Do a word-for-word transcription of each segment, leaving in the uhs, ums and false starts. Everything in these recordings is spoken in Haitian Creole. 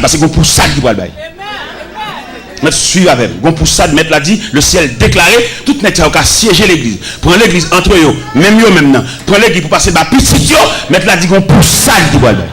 Paske gon pousad ki pral bay. Mèt swiv avè m. Gon pousad, mèt la di, le ciel déclaré, tout nèg sa yo ka syeje legliz. Pran legliz antre yo, menm yo menm nan. Pran legliz pou pase ba pitit yo, mèt la di gon pousad ki pral bay.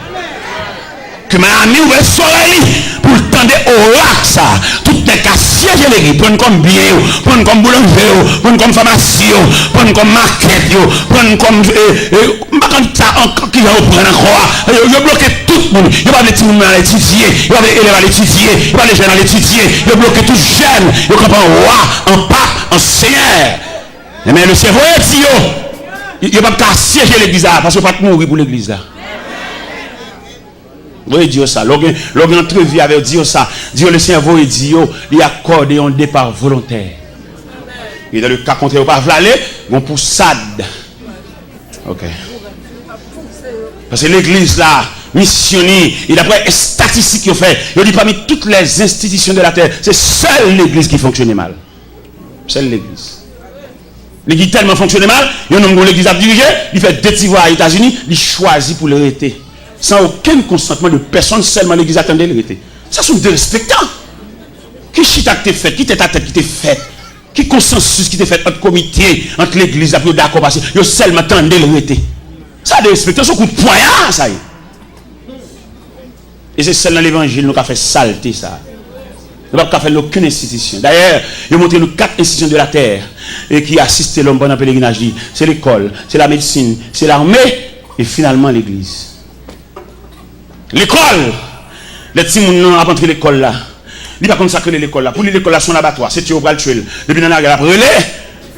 Ke Miami ouvè zòrèy li pou l tande orak sa. Tout nèg ka syeje legliz, pran kòm byen yo, pran kòm boulanje yo, pran kòm famasi yo, pran kòm makèt yo, pran kòm, e, e, m pa konn sa ankò, kijan yo pran ankò a. Yo, yo bloke tout moun. Yo pa vle timoun nan al etidye. Yo pa vle elèv al etidye. Yo pa vle jèn al etidye. Yo bloke tout jèn. Yo kanpe an wa, an pap, an senyè. Enben, le Senyè voye di yo, yo, yo p ap ka syeje legliz la, paske yo pa t mouri pou legliz la. Voye di yo sa. Lè w gen, lè w gen antrevi avè yo, di yo sa. Di yo le Senyè voye di yo, li akòde yon depa volontè. E dan le ka kontrè, yo pa vle ale, gon pousad. Ok. Paske legliz la, misyon li, e daprè estatistik yo fè, yo di pami tout les institutions de la terre, se sèl legliz ki fonksyone mal. Sèl legliz. Li ki tèlman fonksyone mal, yon nonm gon legliz ap dirije, li fè de ti vwayaj Etazini, li chwazi pou l rete. San okenn konsantman de pèsonn, sèlman legliz la tande l rete. Sa se yon derespektan. Ki chita ki te fèt, ki tèt a tèt ki te fèt, ki konsansis ki te fèt ant komite, ant legliz la pou yo dakò pase, yo sèlman tande l rete. Sa derespektan, se yon kout pwaya sa ye. E se sèl nan levanjil nou ka fè salte sa. Nou p ap ka fè l nan okenn enstitisyon. Dayè, yo montre nou kat enstitisyon de la tè e ki asiste lòm pandan pelerinaj li. Se lekòl, se lamedsin, se lame, e finalman legliz. Lekòl! Lè timoun nan ap antre lekòl la, li pa konn sa k rele lekòl la. Pou li, lekòl la se yon labatwa. Se tiye yo pral tiye l. Depi nan lari a, l ap rele.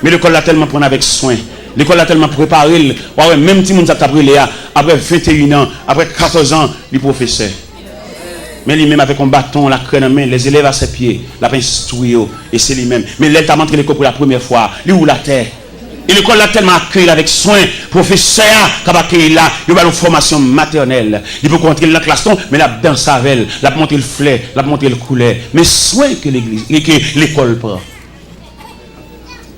Men lekòl la tèlman pran l avèk swen. Lekòl la tèlman prepare l. W a wè, menm timoun sa k t ap rele a, apre venteyen an, apre katòz an, li pwofesè. Men li menm avèk yon baton, lakrè nan men, les élèves à ses pieds, l ap enstwi yo, e se li menm. Men lè l t ap antre lekòl pou la premyè fwa, li woule atè. E lekòl la tèlman akeyi l avèk swen, pwofesè a k ap akeyi l la, yo ba l yon fòmasyon matènèl. Li poko antre nan klas non, men l ap danse avè l, l ap montre l flè, l ap montre l koulè. Men swen ke legliz, ke lekòl pran.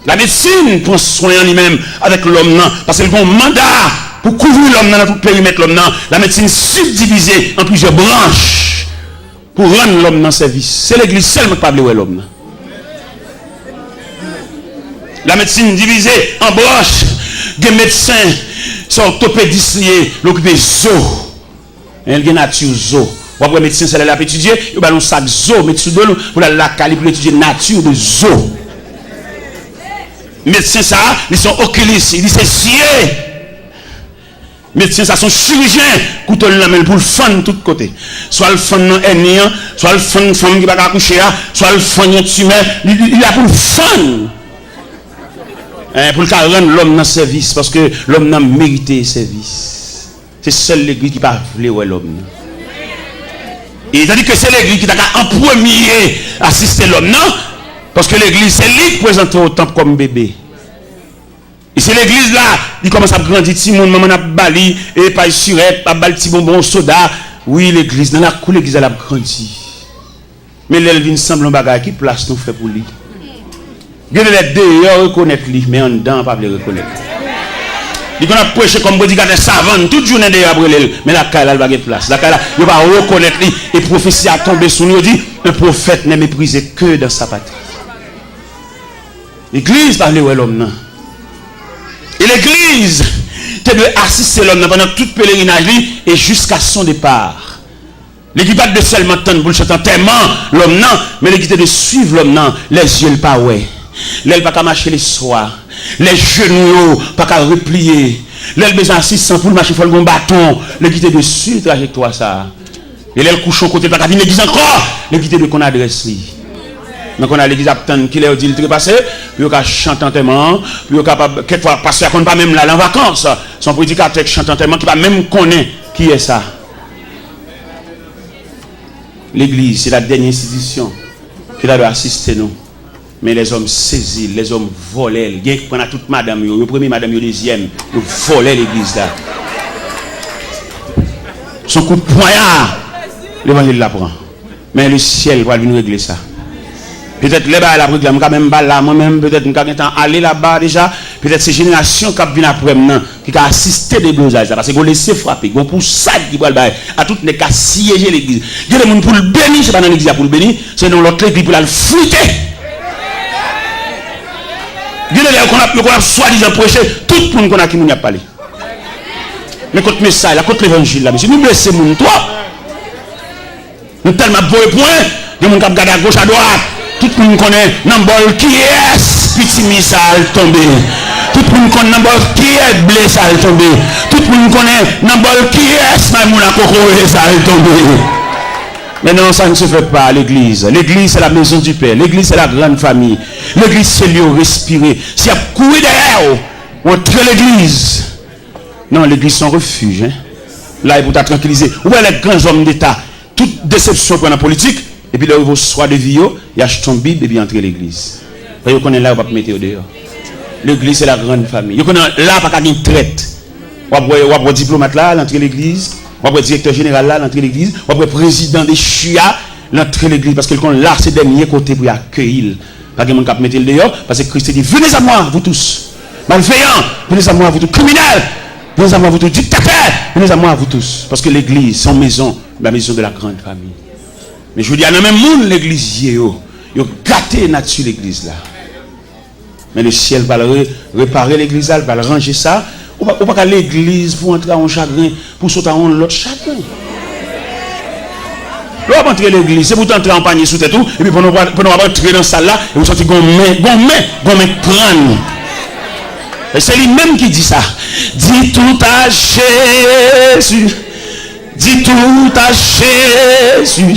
Lamedsin pran swen an li menm avèk lòm nan, paske l gen yon manda pou kouvri lòm nan nan tout perimèt lòm nan. Lamedsin sibdivize an plizyè branch pou rann lòm nan sèvis. Se legliz sèlman ki pa vle wè lòm nan. Lamedsin divize an branch. Gen medsen, se òtopedis li ye, l okipe zo. Men l gen nati zo. W ap wè medsen sa lè l ap etidye, yo ba l yon sak zo, met sou do l pou l al lakay li pou l etidye nati de zo. Medsen sa, li se yon okilis, li se zye. Medsen sa se yon chirijyen, kouto l nan men l pou l fann tout kote. Swa l fann nan èni an, swa l fann fanm ki pa ka akouche a, swa l fann yon timè, li, li, li la pou l fann. Eh, pou l ka rann lòm nan sèvis, paske lòm nan merite sèvis. Se sèl legliz ki pa vle wè lòm nan. E tandike se legliz ki ta ka an premye asiste lòm nan, paske legliz se li ki prezante w tanp kòm bebe. E se legliz la, li kòmanse ap grandi timoun, manman n ap ba li, e pay sirèt, ap ba l ti bonbon, soda. Wi, legliz, nan lakou legliz la, l ap grandi. Men lè l vin sanble yon bagay, ki plas nou fè pou li? Gen de lè deyò rekonèt li, men anndan an pa vle rekonèt li. Li konn ap preche kòm predikatè savann, tout jounen deyò ap rele l, men lakay la, l pa gen plas. Lakay la, yo pa rekonèt li, e pwofesi a tonbe sou nou, yo di, un prophète n'est méprisé que dans sa patrie. Legliz pa vle wè lòm nan. E legliz te dwe asiste lòm nan pandan tout pelerinaj li e jiska son depar. Legliz pa t dwe sèlman tann pou l chante antèman lòm nan, men legliz te dwe swiv lòm nan, lè zye l pa wè, lè l pa ka mache leswa, lè jenou yo pa ka repliye, lè l bezwen asistans pou l mache, fò l gen yon baton. Legliz te dwe swiv trajektwa sa a. E lè l kouche yon kote, l pa ka vin legliz ankò. Legliz te dwe konn adrès li. Men kounye a legliz ap tann kilè yo di l trepase, pou yo ka chante antèman an, pou yo kapab, kèk fwa, pastè a konn pa menm la, l an vakans. Se yon predikatè k chante antèman ki pa menm konnen kiyès sa. Legliz, se la dènyè enstitisyon ki ta dwe asiste nou. Men lèzòm sezi l, lèzòm vòlè l. Gen ki pran nan tout madanm yo, yo premye, madanm yo dezyèm. Yo vòlè legliz la. Se yon kout pwaya levanjil la pran. Men lesyèl pral vin regle sa. Petèt lè bagay la ap regle, m ka menm pa la, mwen menm, petèt m ka gentan ale laba deja, Petèt se jenerasyon k ap vin apre m nan ki ka asiste deblozay sa, paske gon lese frape, gon pousad ki pral bay a tout nèg k ap siyeje legliz. Gen de moun pou l beni, se pa nan legliz la pou l beni, se nan lòt legliz pou l al frite. Gen de lè yo konn ap, yo konn ap swadizan preche, tout moun konn a ki moun y ap pale. Men kot mesaj la, kot levanjil la, mesye? Nou blese moun twòp. Nou tèlman ap voye pwen, gen moun k ap gade agoch adwat. Tout moun konnen nan bòl kiyès piti mi sa al tonbe. Tout moun konn nan bòl kiyès ble sa al tonbe. Tout moun konnen nan bòl kiyès may moun a kokoye sa al tonbe. Mais non, ça ne se fait pas à l'église. L'église, c'est la maison du Père. L'église, c'est la grande famille. L'église, se lye w respire. Si y ap kouri dèyè w, w antre legliz. Non, legliz se yon refij, hein. La e pou ta trankilize. Ou wè lè gran zòm deta, tout desepsyon pran nan politik, epi lè yo rive o swa de vi yo, y achte yon bib epi antre legliz. Paske yo konnen la yo p ap mete yo deyò. Legliz se la grande famille. Yo konnen la pa ka gen trèt. W ap wè, w ap wè diplomat la, l antre legliz. W ap wè direktè jeneral la, l antre legliz. W ap wè prezidan dechi a, l antre legliz. Paske l konnen la se dènye kote pou y akeyi l. Pa gen moun k ap mete l deyò, paske Kris te di, venez à moi, vous tous. Malveyan, venez à moi, vous tous. Kriminèl, venez à moi, vous tous. Diktatè, venez à moi, vous tous. Paske legliz se yon mezon, la maison de la grande famille. Men jodi a, nan men moun legliz ye yo, yo gate nati legliz la. Men lesyèl pral re-, repare legliz la, l pral ranje sa. Ou pa, ou pa ka legliz pou antre a yon chagren, pou sot a yon lòt chagren. Lè w ap antre legliz, se pou w t antre a yon panye sou tèt ou, epi pandan w, pandan w ap antre nan sal la, epi w santi gon men, gon men, gon men k pran w. E se li menm ki di sa. Dis tout à Jésus. Dis tout à Jésus,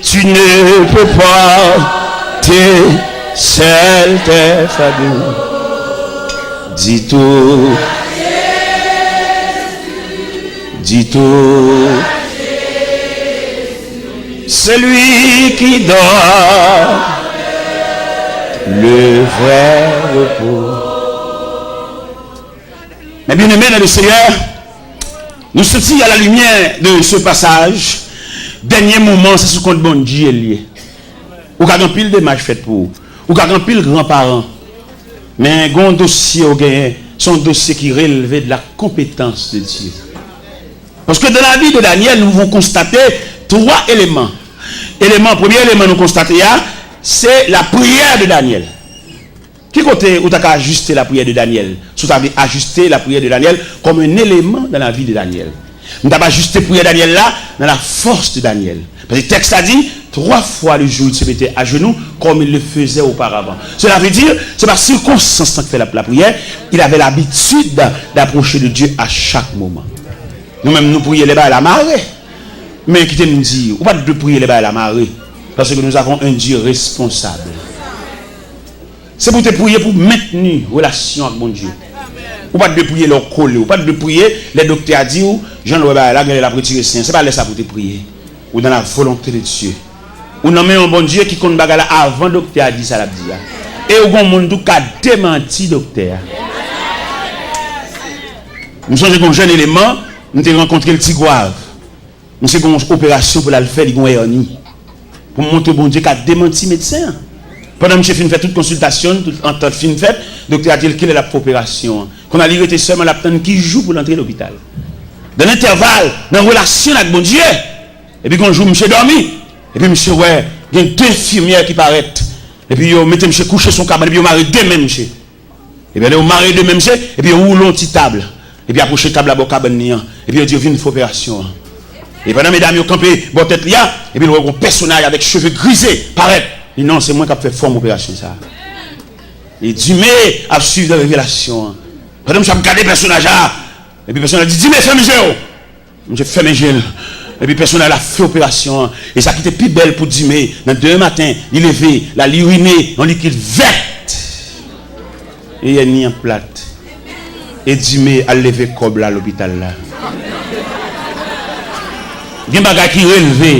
tu ne peux pas te seul tes fardeaux. Dis tout, dis tout, celui qui donne le vrai repos. Mes bien-aimés dans le Seigneur, nou santi, à la lumière de ce passage, dènye moman, se sou kont Bondye l ye. Ou ka gen anpil demach fèt pou ou. Ou ka gen anpil gran paran. Men gen yon dosye ou genyen, se yon dosye ki releve de la compétence de Dieu. Parce que dans la vie de Daniel, nous pouvons constater trois éléments. Élément, premye eleman nou konstate a, se lapriyè de Daniel. Ki kote ou ta ka ajiste lapriyè de Daniel? Si w ta vle ajiste lapriyè de Daniel comme un élément dans la vie de Daniel. M t ap ajiste priyè Daniel la dans la force de Daniel. Paske tèks la di, trois fois le jour, il se mettait à genoux comme il le faisait auparavant. Cela veut dire, se pa sikonstans lan k fè l ap lapriyè, il avait l'habitude d'approcher de Dieu à chaque moment. Nou menm, nou priye lè bagay la mare. Men kite m di, ou pa t dwe priye lè bagay la mare. Parce que nous avons un Dieu responsable. Se pou w te priye pou mentni relasyon ak Bondye. Ou pa t dwe priye lè w kole. Ou pa t dwe priye lè doktè a di w, jan l wè bagay la, genlè l ap retire sen an. Se pa lè sa pou w te priye. Ou dans la volonté de Dieu. Ou nan men yon Bondye ki konn bagay la avan doktè a di sa l ap di a. E ou gon moun tou ka demanti doktè a. M sonje gon jèn eleman, m te rankontre l Tigwav. Misye gen yon operasyon pou l al fè, li gen yon èni. Pou m montre Bondye ka demanti medsen an. Pandan misye fin fè tout konsiltasyon l, tout antant fin fèt, doktè a di l kilè l ap fè operasyon an. Kounye a li rete sèlman l ap tann ki jou pou l antre lopital. Dans l'intervalle, nan relasyon l ak Bondye, epi gon jou misye dòmi, epi misye wè gen de enfimyè ki parèt, epi yo mete misye kouche sou yon kabann, epi yo mare de men misye. Ebyen, lè yo mare de men misye, epi yo woule yon ti tab. Epi apwoche tab la bò kabann li an. Epi yo di yo vin fè operasyon an. E pandan medam yo kanpe bò tèt li a, epi l wè yon pèsonaj avèk cheve grize parèt. Li, non, se mwen k ap fè fòm operasyon sa a. E Dime ap swiv nan revelasyon an. Pandan misye ap gade pèsonaj la, epi pèsonaj la di, Dime, fèmen je w. Misye fèmen je l. Epi pèsonaj la fè operasyon an. E sa ki te pi bèl pou Dime, nan demen maten, li leve, l al irine yon likid vèt. E èni an plat. E Dime al leve kòb la lopital la. Gen bagay ki releve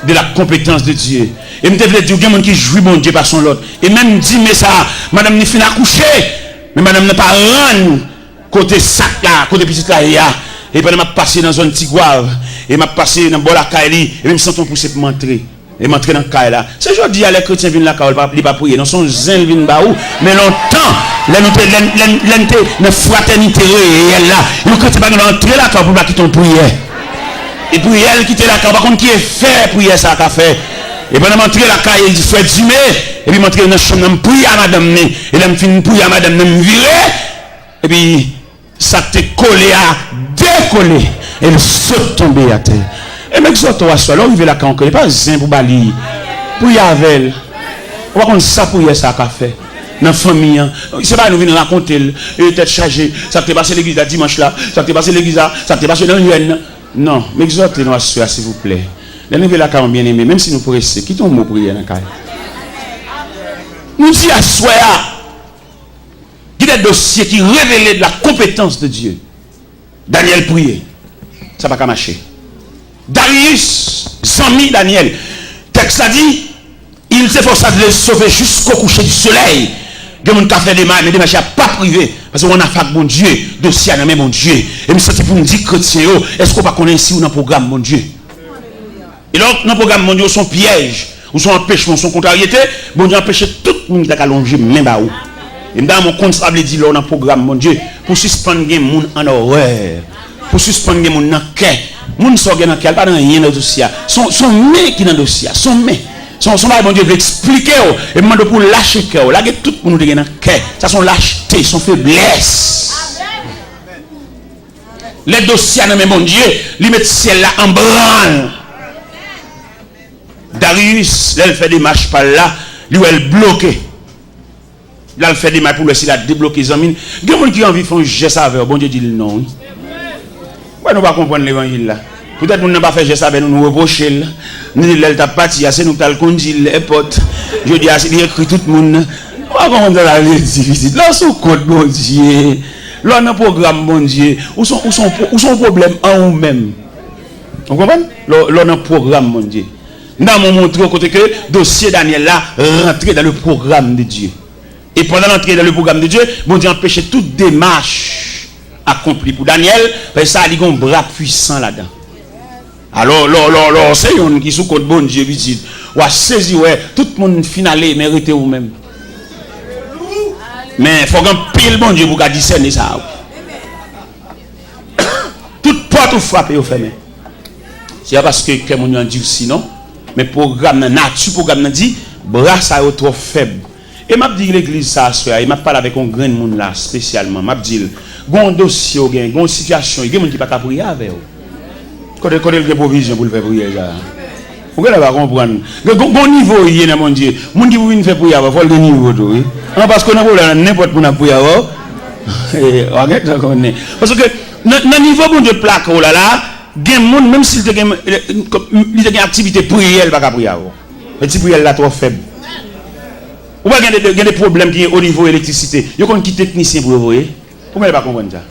de la compétence de Dieu. E m te vle di w, gen moun ki jwi Bondye pase yon lòt. E menm Dime sa, madanm ni fin akouche, men madanm nan pa rann kote sak la, kote pitit la ye a. E pandan m ap pase nan zòn Tigwav, e m ap pase nan bò lakay li, epi m santi yon pouse pou m antre. E m antre nan kay la. Se jodi a lè kretyen vin lakay ou, li pa, li pa priye. Non, se yon zen l vin ba ou. Men lontan, lè nou te, lè, lè, lè n te nan fratènite reyèl la, yon kretyen pa gen dwa antre lakay ou pou l pa kite yon priyè. E priyè l kite lakay ou, pa konn ki efè priyè sa a ka fè. E pandan m antre lakay, e frè Dime, epi m antre nan chanm nan, m priye a madanm li. E lè m fin priye a madanm nan, m vire, epi sa k te kole a dekole, e l sot tonbe atè. E m egzòte w aswè, lè w rive lakay yon kretyen, pa zen pou ba li. Priye avè l. Ou pa konn sa priyè sa a ka fè nan fanmi an. Se pa nou vin rakonte l, e tèt chaje, sa k te pase legliz la dimanch la, sa k te pase legliz la, sa k te pase nan jèn nan. Non, m egzòte nou aswè a, silvouplè. Lè n rive lakay yon byeneme, menm si nou prese, kite yon mo priyè nan kay. Nou di aswè a, gen de dosye ki revele de la konpetans de Dye. Danyèl priye. Sa pa ka mache. Darius, zanmi Danyèl. Tèks la di, il s'efforça de le sauver jusqu'au coucher du soleil. Gen moun ka fè demach, men demach la p ap rive. Paske w annafè ak Bondye, dosye a nan men Bondye. E m santi pou m di kretyen yo, èske w pa konnen si w nan pwogram Bondye? E lè w nan pwogram Bondye, ou se yon pyèj, ou se yon anpechman, ou se yon kontraryete, Bondye anpeche tout moun ki ta ka lonje men ba ou. E m ta renmen w konn sa vle di lè w nan pwogram Bondye, pou sispann gen moun an orè, pou sispann gen moun nan kè. Moun sa w gen nan kè a, li pa nan anyen nan dosye a. Se yon, se yon men ki nan dosye a, se yon men. Se yon, se yon bagay Bondye vle eksplike w, e m mande w pou w lache kè w, lage tout moun ou te gen nan kè. Sa se yon lachte, se yon feblès. Lè dosye a nan men Bondye, li met syèl la an branl. Darius, lè l fè demach pa l la, li wè l bloke. L al fè demach pou l wè si l a debloke zanmi l. Gen moun ki anvi fè yon jès avè w, Bondye di l non, wi. Wè, nou pa konprann levanjil la. Poutèt moun nan pa fè jès avè nou, nou repwoche l. Nou di lè l t ap pati a, se nou k t al kondi l èpòt. Jodi a, se li ekri tout moun. Ou pa konprann sa sa vle di, pitit. Lè w sou kont Bondye, lè w nan pwogram Bondye, ou se, ou se, ou se yon pwoblèm an ou menm. Ou konprann? Lè, lè w nan pwogram Bondye. Nan mwen montre w kote ke dosye Danyèl la rantre dans le programme de Dieu. E pandan l antre dans le programme de Dieu, Bondye anpeche tout demach akonpli pou Danyèl, paske sa li gen yon bra pwisan ladan. Alò, lè, lè, lè w se youn ki sou kont Bondye, pitit, w a sezi wè tout moun fin ale, men rete ou menm. Men fòk anpil Bondye pou ka disène sa, wi. Tout pòt ou frape, yo fèmen. Se pa paske kè moun yo andisi, non. Men pwogram nan, nati pwogram nan di, bra sa yo twò fèb. E m ap di legliz sa aswè a, e m ap pale avèk yon grenn moun la, espesyalman. M ap di l, gen yon dosye w gen, gen yon sitiyasyon, gen moun ki pa ka priye avè w. Kote, kote l gen pwovizyon pou l fè priyè sa a? Ou genlè pa konprann. Gen, gen, gen yon nivo w ye nan Bondye. Moun ki pou vin fè priyè avè w, fò l gen nivo tou, wi. An, paske nan pwoblèm la, nenpòt moun ap priye avè w. E, w a gentan konnen. Paske nan, nan nivo Bondye plake w la, la, gen moun, menm si l te gen, li te gen aktivite priyè, l pa ka priye avè w. Men ti priyè l la twò fèb. Ou pa gen de, gen de pwoblèm ki gen o nivo elektrisite. Yo konn ki teknisyen pou yo voye. Kòman l pa konprann sa?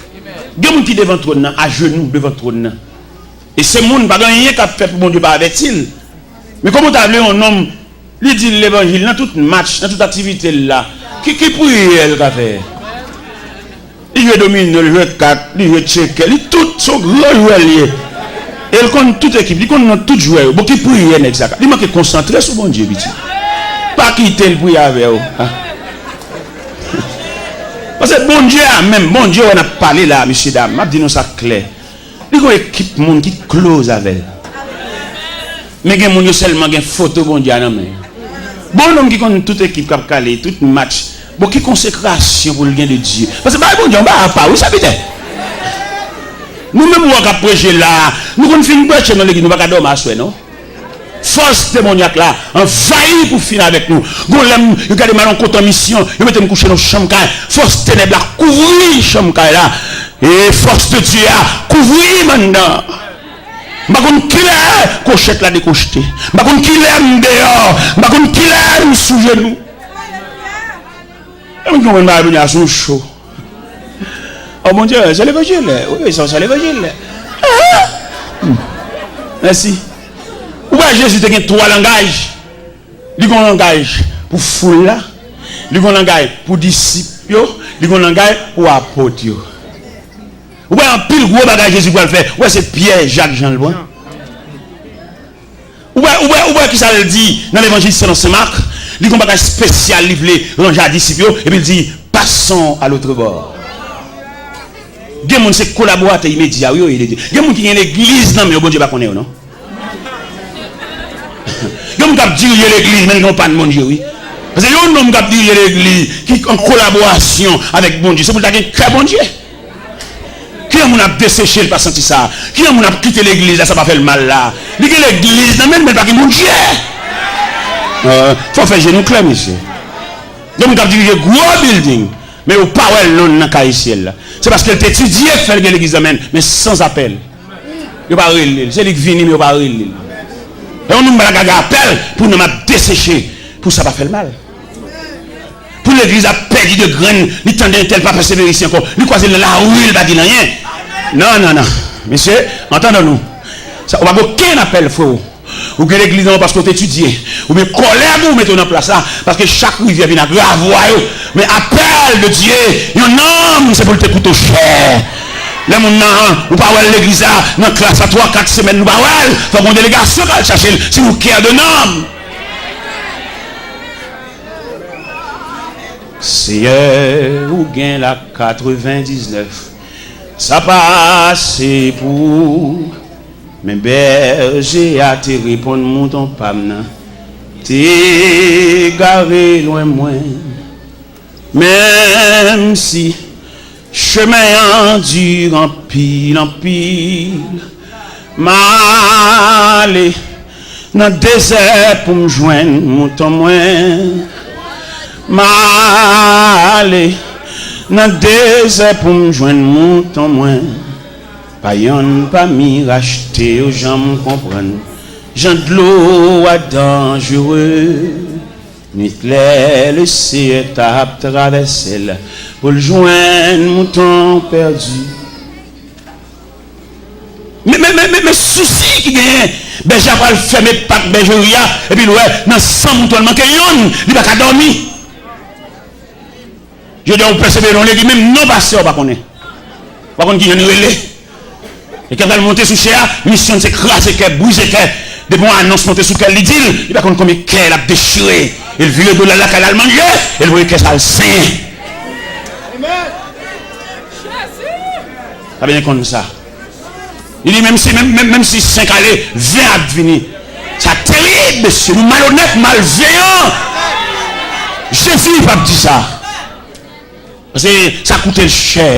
Gen moun ki devan twòn nan, ajenou devan twòn nan. E se moun, pa gen anyen k ap fèt pou Bondye pa avèti l. Men kòman w ta vle yon nonm, li di l levanjil nan tout match, nan tout aktivite l la, ki, ki priyè l ka fè? Li jwe domino, li jwe kat, li jwe tcheke, li tout, se yon gran jwè l ye. E l konn tout ekip, li konn non tout jwè yo. Bon, ki priyè nèg sa ka? Li manke konsantre sou Bondye, pitit. Pa kite l priye avè w. Ah. Paske Bondye a menm, Bondye wè n ap pale la, mesye dam, m ap di nou sa klè. Li gon ekip moun ki close avè l. Men gen moun yo sèlman gen foto Bondye a nan men yo. Bon, nonm ki konn tout ekip k ap kale, tout match. Bon, ki konsekrasyon pou l gen de Dye? Paske bagay Bondye, yon bagay apa, wi, sa pite. Nou menm wè k ap preche la, nou konn fin preche nan legliz, nou pa ka dòmi aswè, non. Fòs demonyak la anvayi pou fini avèk nou. Gon lè m, yo gade m al yon kote an misyon, yo mete m kouche nan chanm kay. Fòs tenèb la kouvri chanm kay la. E fòs de Dye a kouvri m anndan. M pa konn kilè kwochèt la dekwochte. M pa konn kilè m deyò. M pa konn kilè m sou jenou. E moun ki konprann bagay Bondye a sou cho. Oh, Bondye, se levanjil. Wi, wi, sa, se levanjil. Ah! Hmm. Mèsi. Ou wè, Jezi te gen twa langaj. Li gen yon langaj pou foul la. Li gen yon langaj pou disip yo. Li gen yon langaj pou apot yo. Ou wè, anpil gwo bagay Jezi pral fè. Ou wè, se Pyè, Jak, Jan l pran. Ou wè, Ou wè, ou wè kisa l di nan Levanjil selon Sen Mak? Li gen yon bagay espesyal li vle ranje a disip yo, epi l di, passons à l'autre bord. Gen moun se kolaboratè imedya yo ye de Dye. Gen moun ki gen legliz nan men yo, Bondye pa konnen yo non. Gen moun k ap dirije legliz, men gen yon pa n Bondye wi. Paske yon nonm k ap dirije legliz ki an kolaborasyon avèk Bondye, se pou l ta gen kè Bondye. Kijan moun ap deseche l pa santi sa? Kijan moun ap kite legliz la, sa pa fè l mal la? Li gen legliz nan men l, men l pa gen Bondye. Fò fè je nou klè mesye. Gen moun k ap dirije gwo bilding, men yo pa wè l non l nan kay syèl la. Se paske l te etidye k fè l gen legliz nan men l, men san apèl. Yo pa rele l. Se li k vini men yo pa rele l. E yon nonm pa ka gen apèl pou nonm ap deseche, pou sa pa fè l mal. Pou legliz ap pèdi de grenn, li tande entèl pa pèsevere isi ankò, li kwaze l nan lari, li pa di l anyen. Non, non, non. Mesye, antandan nou. Sa, ou pa gen okenn apèl, freo. Ou gen legliz nan paske w te etidye. Oubyen kòlèg ou mete w nan plas la, paske chak rivyè vin ak ravwa yo. Men apèl de Dye, yon nonm, se pou l te koute w chè. Lè moun nan, ou pa wè l legliz la, nan klas la, twa, kat semèn, nou pa wè l. Fòk yon delegasyon k al chache l, si nou kè de nonm. Seyè, ou gen la katrevendiznèf, sa pa ase pou ou. Men bèje a te reponn, mouton pa m nan te egare lwen mwen. Menm si chemen an di anpil, anpil, m ale nan dezè pou m jwenn mouton mwen. M ale nan dezè pou m jwenn mouton mwen. Pa yonn pami rachte yo janm konprann jan dlo a danjere. Nwit lè Leseyè t ap travèse l pou l jwenn mouton pèdi. Men, men, men, men, men sousi ki genyen, bèje a pral fèmen pak bèjeri a, epi l wè nan san mouton l manke yonn, li pa ka dòmi. Jodi a ou pèsevere nan legliz, menm non pastè ou pa konnen. Ou pa konn kijan li rele. E kè pral monte sou chè a, misyon l se kraze kè, brize kè. Depi yon anons monte sou kè l, li di l, li pa konn konbyen kè l ap dechire. E l vire do l al lakay l al manje, e l voye kè sa al senyen. Sa byen konn sa. Li di, menm si, menm, menm, menm si senk ale, ven ap vini. Sa terib, mesye. Nou malonèt, malveyan. Jezi p ap di sa. Paske sa koute l chè.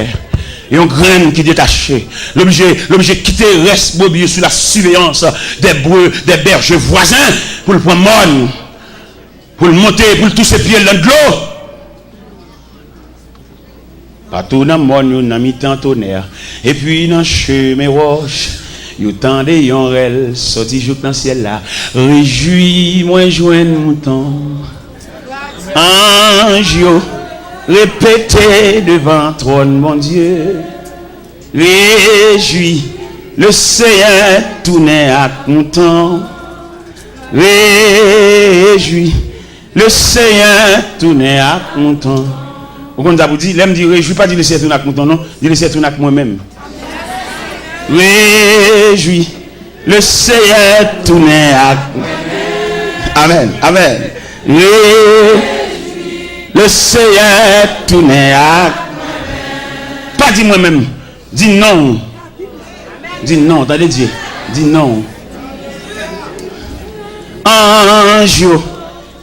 E yon grenn ki detache, l oblije, l oblije kite rès brebis yo sou la siveyans de bre, de bèje vwazen pou l pran mòn, pou l monte, pou l touse pye l nan dlo. Patou nan mòn yo, nan mitan tonè, epi nan chemen wòch, yo tande yon rèl sòti jouk nan syèl la. Rejwi mwen jwenn mouton. Anj yo repete devan twòn Bondye. Rejwi, Leseyè tounen ak mouton. Rejwi, Leseyè tounen ak mouton. Ou konn sa pou di? Lè m di rejwi, pa di Leseyè tounen ak mouton non. Di Leseyè tounen ak mwen menm. Rejwi, Leseyè tounen ak. Amèn, amèn. Rejwi, Leseyè tounen ak. Pa di mwen menm. Di non. Di non, tande Dye. Di non. Anj yo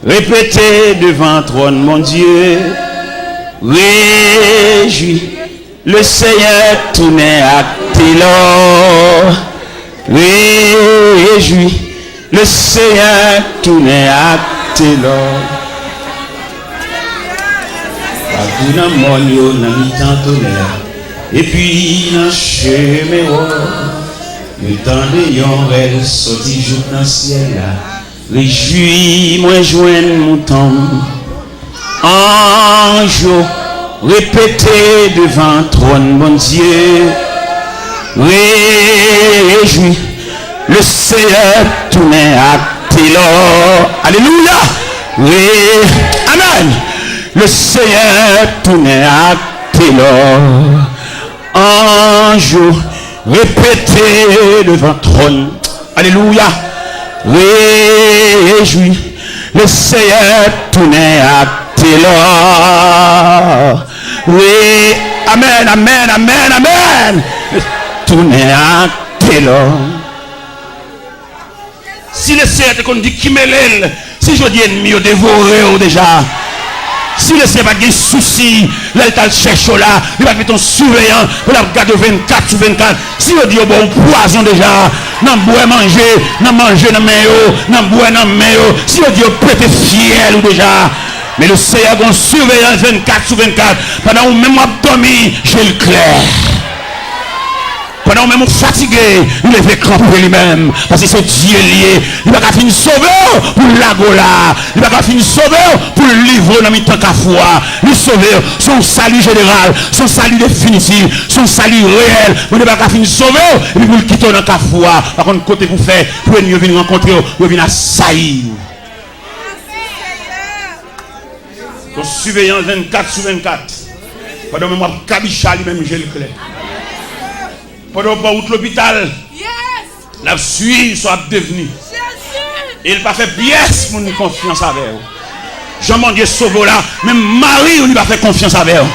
repete devan twòn Bondye. Rejwi, Leseyè tounen ak telò. Rejwi, Leseyè tounen ak telò. Patou nan mòn yo, nan mitan tonè, epi nan chemen wòch, yo tande yon rèl sòti jouk nan syèl la. Rejwi mwen jwenn mouton m. Anj yo repete devan twòn Bondye. Rejwi, Leseyè tounen ak telò. Alelouya. Re, amèn. Leseyè tounen ak telò. Anj yo repete devan twòn. Alelouya. Rejwi, Leseyè tounen ak telò. Wi, amèn, amèn, amèn, amèn. Tounen ak telò. Si Leseyè te konn di ki mele l, si jodi ennmi yo devore w deja, si Leseyè pa t gen sousi lè l t al chèche w la, li pa t mete yon siveyan pou l ap gade w vennkat sou vennkat, si yo di yo ba w pwazon deja, nan bwè manje, nan manje nan men yo, nan bwè nan men yo, si yo di yo pete fyèl ou deja, men Leseyè gen yon siveyans vennkat sou vennkat, pandan ou menm w ap dòmi, je l klè. Pandan ou menm ou fatige, li leve kanpe li menm. Paske se Dye l ye. Li pa ka fin sove w pou l lage w la. Li pa ka fin sove w pou l livre w nan mitan kafou a. Li sove w. Se yon sali jeneral. Se yon sali definitif. Se yon sali reyèl. Bondye pa ka fin sove w epi pou l kite w nan kafou a. Pa konn kote pou fè pou ennmi yo vin rankontre w, yo vin asayi w. Yon siveyans vennkat sou vennkat. Pandan menm w ap kabicha, li menm je l klè. Pandan w pran wout lopital, l ap swiv sa w ap devni. E l pa fè pyès moun konfyans avè w. Jan Bondye sove w la, menm mari w li pa fè konfyans avè w.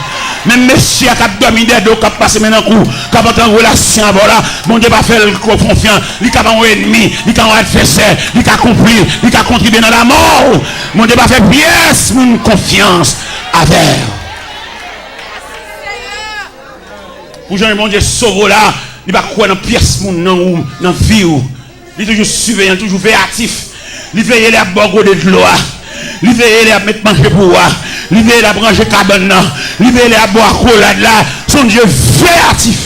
Menm mesye a k ap dòmi dèyè do w, k ap pase men nan kou, k ap antre an relasyon avè w la, Bondye pa fè l ko-, konfyans. Li ka yon ennmi, li ka yon advèsè, li ka konplis, li ka kontribye nan lanmò w. Bondye pa fè pyès moun konfyans avè w. Pou jan Bondye sove w la, li pa kwè nan pyès moun nan ou, nan vi w. Li toujou siveyan, li toujou veyatif. Li veye lè y ap ba w gode dlo a. Li veye lè y ap met manje pou ou a. Li veye lè y ap ranje kabann nan. Li veye lè y ap ba w akolad la. Se yon Dye veyatif.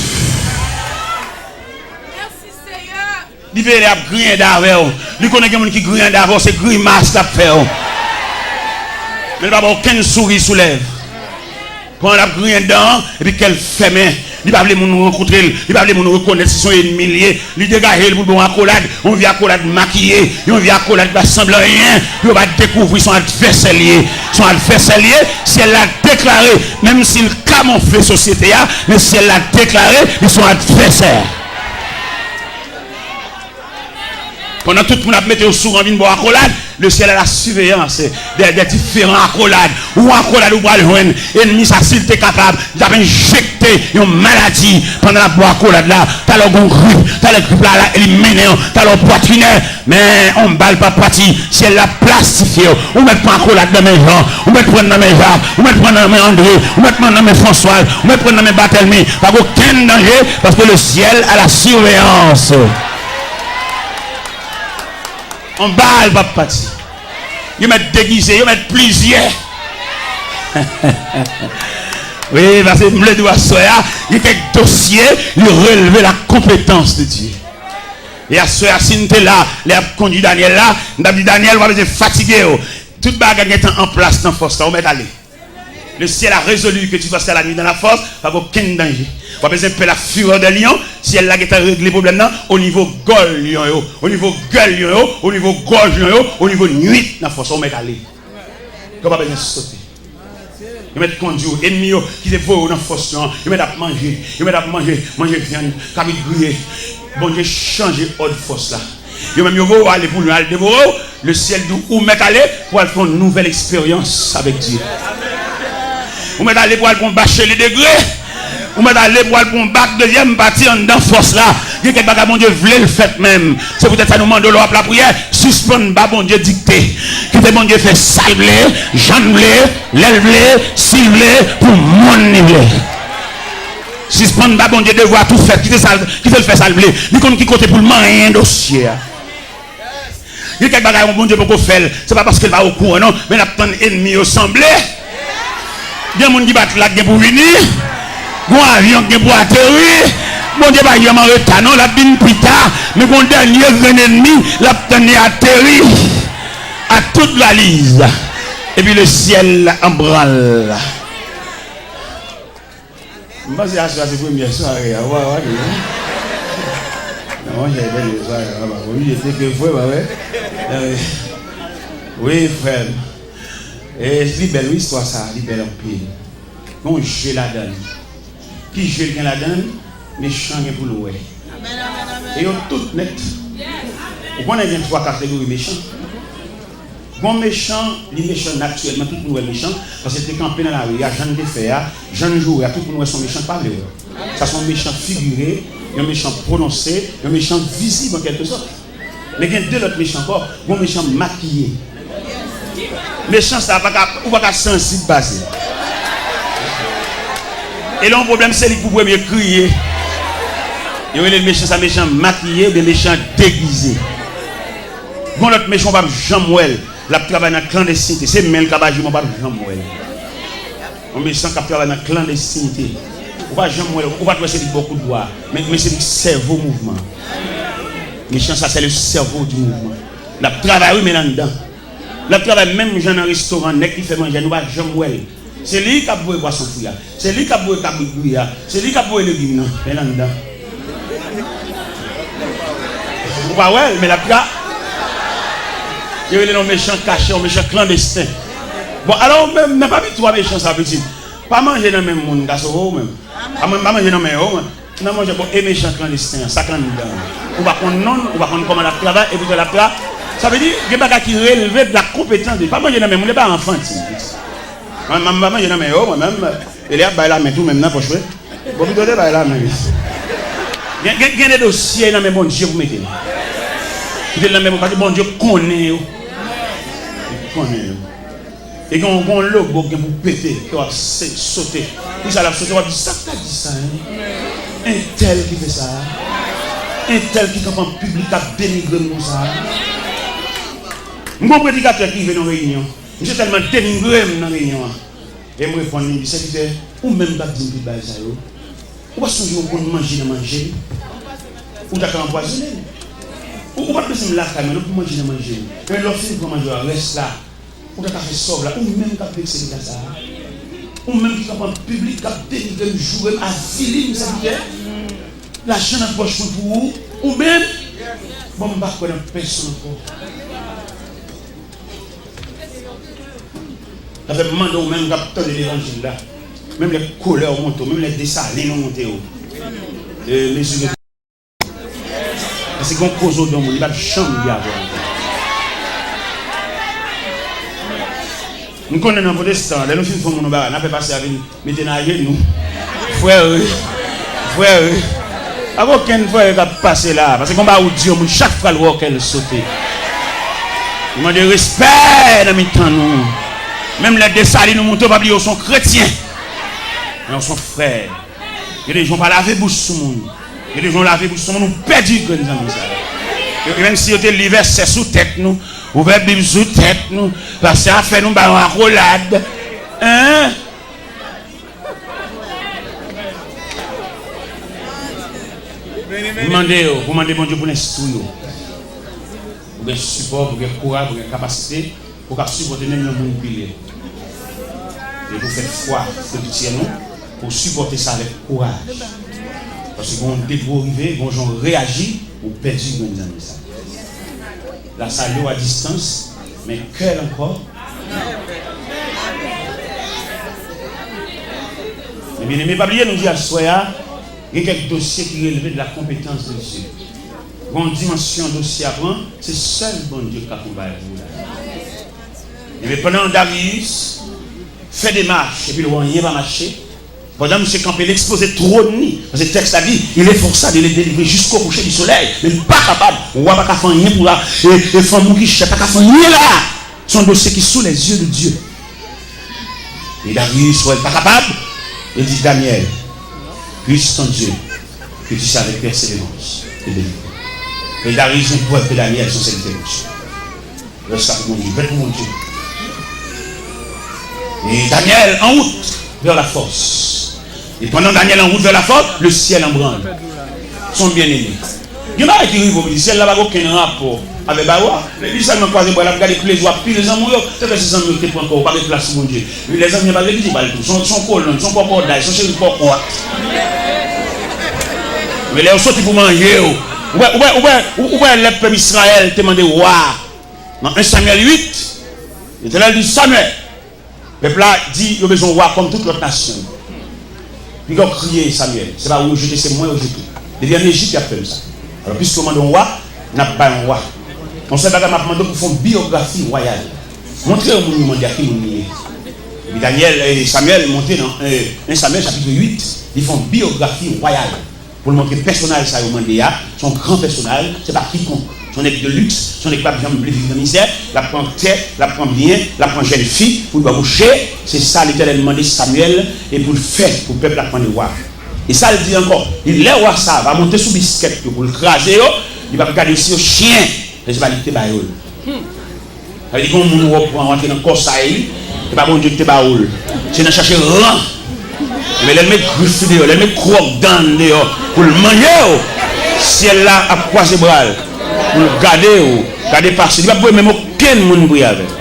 Li veye lè y ap griyen dan avè w. Li konnen gen moun ki griyen dan avè w, se grimas l ap fè w. Men li pa ba w okenn souri sou lèv. Pandan l ap griyen dan, epi kè l fèmen. Li pa vle moun rankontre l. Li pa vle moun rekonèt si se yon ennmi l ye. Li degaje l pou l ba w akolad. Yon vye akolad makiye. Yon vye akolad ki pa sanble anyen. Pou yo pa dekouvri se yon advèsè l ye. Se yon advèsè l ye. Syèl la deklare, menm si l kamofle sosyete a, men syèl la deklare li se yon advèsè. Pandan tout moun ap mete yo sou ran vin ba w akolad, le ciel a la surveillance de, de diferan akolad. Ou akolad ou pral jwenn, ennmi sa, si l te kapab, li t ap enjekte yon maladi pandan l ap ba w akolad la. Talè w gen yon grip, talè grip la, la elimine w, talè w pwatrinè, men yon bal p ap pati, syèl la plastifye w. Ou mèt pran akolad nan men Jan, ou mèt pran nan men Jak, ou mèt pran nan men André, ou mèt pran nan men François, ou mèt pran nan men Barthélemy. Pa gen okenn danje, paske le ciel a la surveillance. Yon bal p ap pati. Yo mèt degize, yo mèt plizyè. Wi, paske m vle di w aswè a, gen kèk dosye, li releve la compétence de Dieu. E aswè a, si n te la, lè y ap kondui Daniel la, m t ap di, Daniel, w pa bezwen fatige w. Tout bagay gentan an plas nan fòs la, ou mèt ale. Le ciel a résolu que tu vas à la nuit dans la force, pa gen okenn danje. W ap bezwen pè la fureur de lion, syèl la gentan regle pwoblèm nan o nivo gòl lyon yo, o nivo gèl lyon yo, o nivo gòj lyon yo, o nivo nwit nan fòs, ou mèt ale. Ou pa bezwen sote. Yo mèt kondui w, ennmi yo ki te voye w nan fòs lyon an, yo mèt ap manje, yo mèt ap manje, manje vyann, kabrit griye. Bondye chanje òd fòs la. Yo menm yo voye w ale pou lyon al devore w. Le ciel di w, ou mèt ale pou al fè yon nouvèl eksperyans avèk Dye. Ou mèt ale pou al pran bacheli degre. Ou mèt ale pou al pran bak dezyèm pati anndan fòs la. Gen kèk bagay Bondye vle l fèt menm. Se poutèt sa nou mande w lè w ap lapriyè, sispann ba Bondye dikte. Kite Bondye fè sa l vle, jan l vle, lè l vle, si l vle, pou moun li vle. Sispann ba Bondye devwa tou fèt, kite sa, kite l fè sa l vle. Li konn ki kote pou l manyen dosye a. Gen kèk bagay yon Bondye poko fè l, se pa paske l pa okouran non, men l ap tann ennmi yo sanble. Gen moun ki bat la k gen pou vini, gon avyon k gen pou ateri. Bondye pa janm an reta non, l ap vin pita, men gon dènye grenn ennmi l ap tann li ateri ak tout valiz, epi le ciel an branle. M panse aswè a se premyè sware a, ou pa wè, non? Non, monchè, dènye sware a, pa oblije te ke vre, pa vre? Wi, frè m. E, li bèl, wi, istwa sa, li bèl anpil. Gen yon je ladan li. Ki je l gen ladan l? Mechan gen pou l wè. E yo tout nèt. Ou konnen gen twa kategori mechan. Gon mechan, li mechan natirèlman, tout moun wè mechan, paske l te kanpe nan lari a, jan l te fè a, jan l joure a, tout moun wè s on mechan, pa vle wè. Sa s on mechan figire, yon mechan pwononse, yon mechan vizib an kèlke sòt. Men gen de lòt mechan ankò, gon mechan makiye. Mechan sa pa ka, ou pa ka sansib pase. E lè yon pwoblèm se li k pou premye kriye. Yo rele l mechan sa, mechan makiye oubyen mechan degize. Gon lòt mechan w p ap janm wè l. L ap travay nan klandestinite. Se men l k ap aji, men w p ap janm wè l. Yon mechan k ap travay nan klandestinite. Ou pa janm wè l, ou pa t wè se li k ba w kout bwa. Men, men se li k sèvo mouvman. Mechan sa, c'est le cerveau du mouvement. L ap travay wi, men l anndan. L ap travay menm jan nan restoran, nèg ki fè manje a, nou pa janm wè l. Se li k ap voye pwason fri a. Se li k ap voye kabrit griye a. Se li k ap voye legim nan. Men l anndan. Ou pa wè l, men l ap tra-, yo rele l yon mechan kache, yon mechan klandesten. Bon, alò, ou menm, nan pami twa mechan sa, pitit, pa manje nan menm moun, gason, ou menm. Pa man-, pa manje nan men yo, ou menm. Nan manje, bon, e mechan klandesten an, sa k anndan an. Ou pa konn non l, ou pa konn kòman l ap travay, e poutan l ap tra-, sa vle di, gen bagay ki releve de la konpetans de, pa manje nan men moun, e pa anfantil. Mwen, mwen, mwen pa manje nan men yo, mwen menm, e lè y ap bay lamen tou menm nan pòch, wi. Bon, pito te bay lamen, wi. Gen, gen, gen de dosye nan men Bondye pou mete l. Mete l nan men Bondye, paske Bondye konnen yo. Li konnen yo. E gen yon, gen yon logo k gen pou pete, ke w ap se-, sote. Poukisa l ap sote? W ap di, "Sa k ta di sa, en? Entèl ki fè sa a? Entèl ki kanpe an piblik k ap denigre m konsa a?" M gen yon predikatè ki rive nan reyinyon. Misye tèlman denigre m nan reyinyon an. E m reponn li, m di, "Sèvitè, ou menm k ap di m tout bagay sa yo, ou pa sonje ou konn manje nan manje m? Ou ta ka anpwazonnen m. Ou, ou pa t bezwen m lakay mwen non pou manje nan manje m. Men lè w fin pran manje a, rès la, ou ta ka fè sòv la, ou menm k ap vekse m konsa a. Ou menm ki kanpe an piblik, k ap denigre m, joure m, avili m, sèvitè. Lajan nan pòch mwen pou ou, ou menm. Bon, m pa kwè nan pèsonn ankò." Sa fè m mande w menm k ap tande levanjil la, menm lè kolè w monte w, menm lè Desalin ou monte w, e, mezire. Paske gon koze w di yon moun, li p ap janm byen avè w ankò. M konnen nan pwotestan, lè nou fin fè yon moun yon bagay, n a fè pastè a vin mete n ajenou. Frè, wi. Frè, wi. Pa gen okenn frè k ap pase la. Paske konba ou di yon moun, chak fwa l wè w, kè l sote. Li mande respè nan mitan nou. Menm lè Desalin ou monte, w pa bliye w s on kretyen. Men w s on frè. Gen de jan w pa lave bouch sou moun. Gen de jan w lave bouch sou moun, ou pèdi grenn zanmi sa. E, e menm si yo te li vèsè sou tèt nou, ouvè Bib sou tèt nou, pastè a fè nou ba yon akolad. Hein? M mande yo, pou mande Bondye pou l enstwi yo. Pou gen sipò, pou gen kouraj, pou gen kapasite, pou w kab sipòte menm yon moun pile. E pou fè fwa frè Etyen ou, pou w sipòte sa avèk kouraj. Paske gen yon depi w rive, gen yon jan w reyaji, ou pèdi grenn zanmi sa. L a salye w a distans, men kè l ankò. Men byeneme, pa bliye, nou di aswè a, gen kèk dosye ki releve de la konpetans de Dye. Gen yon dimansyon dosye a pran, se sèl Bondye k ka fè yon bagay pou ou la. Ebyen, pandan Dariyis fè demach, epi l wè anyen pa mache, pandan misye kanpe, l ekspoze twòn li, paske tèks la di, il efforça de le délivrer jusqu'au coucher du soleil, men li pa kapab, wa pa ka fè anyen pou la, e, e fanm ou ki chè pa ka fè anyen la. Se yon dosye ki sou les yeux de Dieu. E Dariyis wè l pa kapab, e li di, Danyèl, puisse ton Dieu, que tu sais avec persévérance te délivrer. E Dariyis vin prèv ke Danyèl se yon sèvitè Bondye. Rès la pou Bondye, fèt pou Bondye. E Danyèl en route vers la force. E pandan Danyèl en route vers la force, le ciel en branle. Son byeneme. Gen bagay ki rive w, syèl la pa gen okenn rapò avèk bagay ou a. Li sèlman kwaze bra l ap gade plezi w ap pile zanmi w yo. Se fè si zanmi w te pran kò w, pa gen plas pou Bondye. Lè zanmi an pa gen piti bal tou. Se yon, se yon kolonn, se yon kòkòday, se yon cheri kòkòt. Men lè yo soti pou manje yo, ou wè, ou wè, ou wè, ou wè lè pèp Izrayèl te mande wa a nan en Samyèl uit, Letènèl di Samyèl, pèp la di yo bezwen yon wa kòm tout lòt nasyon yo. Piga w kriye Samyèl, se pa ou yo jete, se mwen yo jete. Depi ann Ejip y ap fè m sa. Alò, piske w mande yon wa, n ap bay yon wa. Yon sèl bagay m ap mande w pou fè yon biyografi wayal. Montre yon moun yo mande a ki moun li ye. Epi Danyèl, eh, Samyèl monte nan, eh, en Samyèl chapit uit, li fè yon biyografi wayal. Pou l montre pèsonaj sa yo mande a, se yon gran pèsonaj, se pa kikonk. Se yon nèg de liks, se yon nèg k p ap janm vle viv nan mizè, l ap pran tè, l ap pran byen, l ap pran jèn fi pou l banboche, se sa Letènèl mande Samyèl e pou l fè pou pèp la k mande wa. E sa l di ankò, li, lè wa sa a va monte sou biskèt yo pou l kraze yo, li p ap gade si yo chyen, men se pa li ki te ba yo l. Sa vle di gen yon moun ou wè w pran w antre nan kò sa a, e pa Bondye ki te ba ou l. Se nan chache ran. Ebyen, lè l met grif li deyò, lè l met kwòk dan l deyò pou l manje w, syèl la ap kwaze bra l pou l gade w, gade pase. Li p ap voye menm okenn moun priye avè l.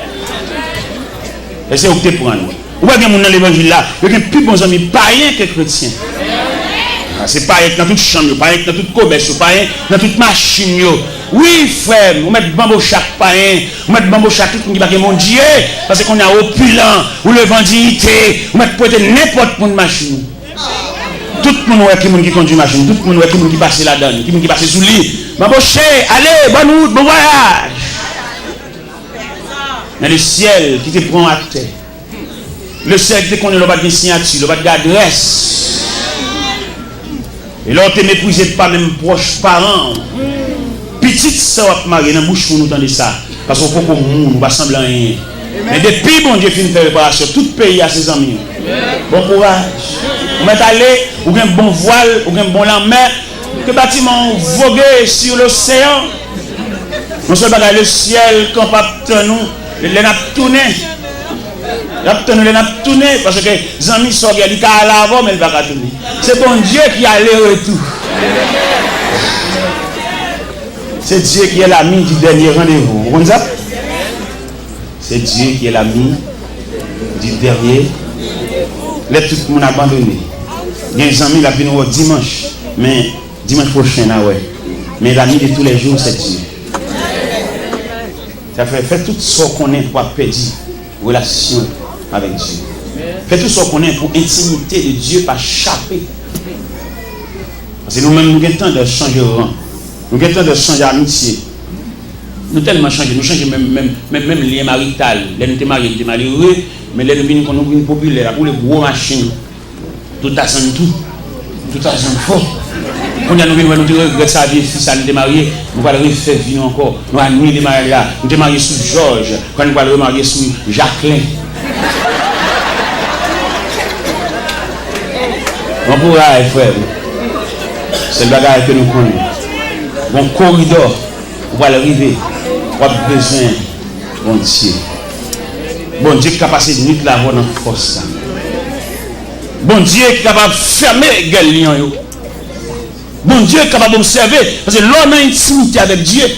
E se ou ki te pran l. Ou wè gen moun nan levanjil la, yo gen pi bon zanmi payen ke kretyen. Ah, se payen k nan tout chanm yo, payen k nan tout komès yo, payen nan tout machin yo. Wi, frè m, ou mèt banboche ak payen, ou mèt banboche ak tout moun ki pa gen Bondye, paske kounye a w opilan, ou leve an diyite, ou mèt prete nenpòt moun machin ou. Tout moun wè ki moun ki kondui machin, tout moun wè ki moun ki pase ladan l, ki moun ki pase sou li. Banboche, ale, bòn wout, bon vwayaj. Men lesyèl ki te pran w atè. Lesyèl ki te konnen lè w pa t gen siyati, lè w pa t gen adrès. E lè w te meprize pa menm pwòch paran w. Pitit sa w ap mare nan bouch moun ou tande sa. Paske w poko moun, ou pa sanble anyen. Men depi Bondye fin fè reparasyon, tout peyi a se zanmi w. Bon kouraj. Ou mèt ale, ou gen bon vwal, ou gen bon lanmè. Ke batiman w voge sur l'océan. Yon sèl bagay, lesyèl kanpe ap tann ou lè n ap tounen. L ap tann ou lè n ap tounen, paske zanmi sa w gen, li ka ale avè w, men li pa ka tounen. Se Bondye ki ale retou. C'est Dieu qui est l'ami du dernier rendez-vous. Ou konn sa? C'est Dieu qui est l'ami du dernier. Lè tout moun abandone. Gen zanmi l ap vin wè w dimanch, men dimanch pwochen n a wè. Men l'ami de tous les jours, c'est Dieu. Sa fè, fè tout sa w konnen pou w pa pèdi relasyon avèk Dye. Fè tout sa w konnen pou entimite de Dye pa chape. Paske nou menm, nou gen tandans chanje ran. Nou gen tandans chanje amitye. Nou tèlman chanje, nou chanje menm, menm, menm, menm lyen marital. Lè nou te marye, nou te malere, men lè nou vin, nou vin popilè, n ap woule gwo machin. Tout asann tou. Tout asann fò. Kounye a nou vin wè nou te regrèt sa, vye fi sa nou te marye, nou pral refè vi nou ankò. Nou anile maryaj la. Nou te marye sou Jòj, kounye a nou pral remarye sou Jaklen. Bon kouraj, frè m. Sèl bagay ke nou konnen. Bon koridò, ou pral rive, w ap bezwen Bondye. Bondye ki ka pase nwit la avè w nan fòs la. Bondye ki kapab fèmen gèl lyon yo. Bondye ki kapab obsève, paske lè w nan entimite avèk Dye,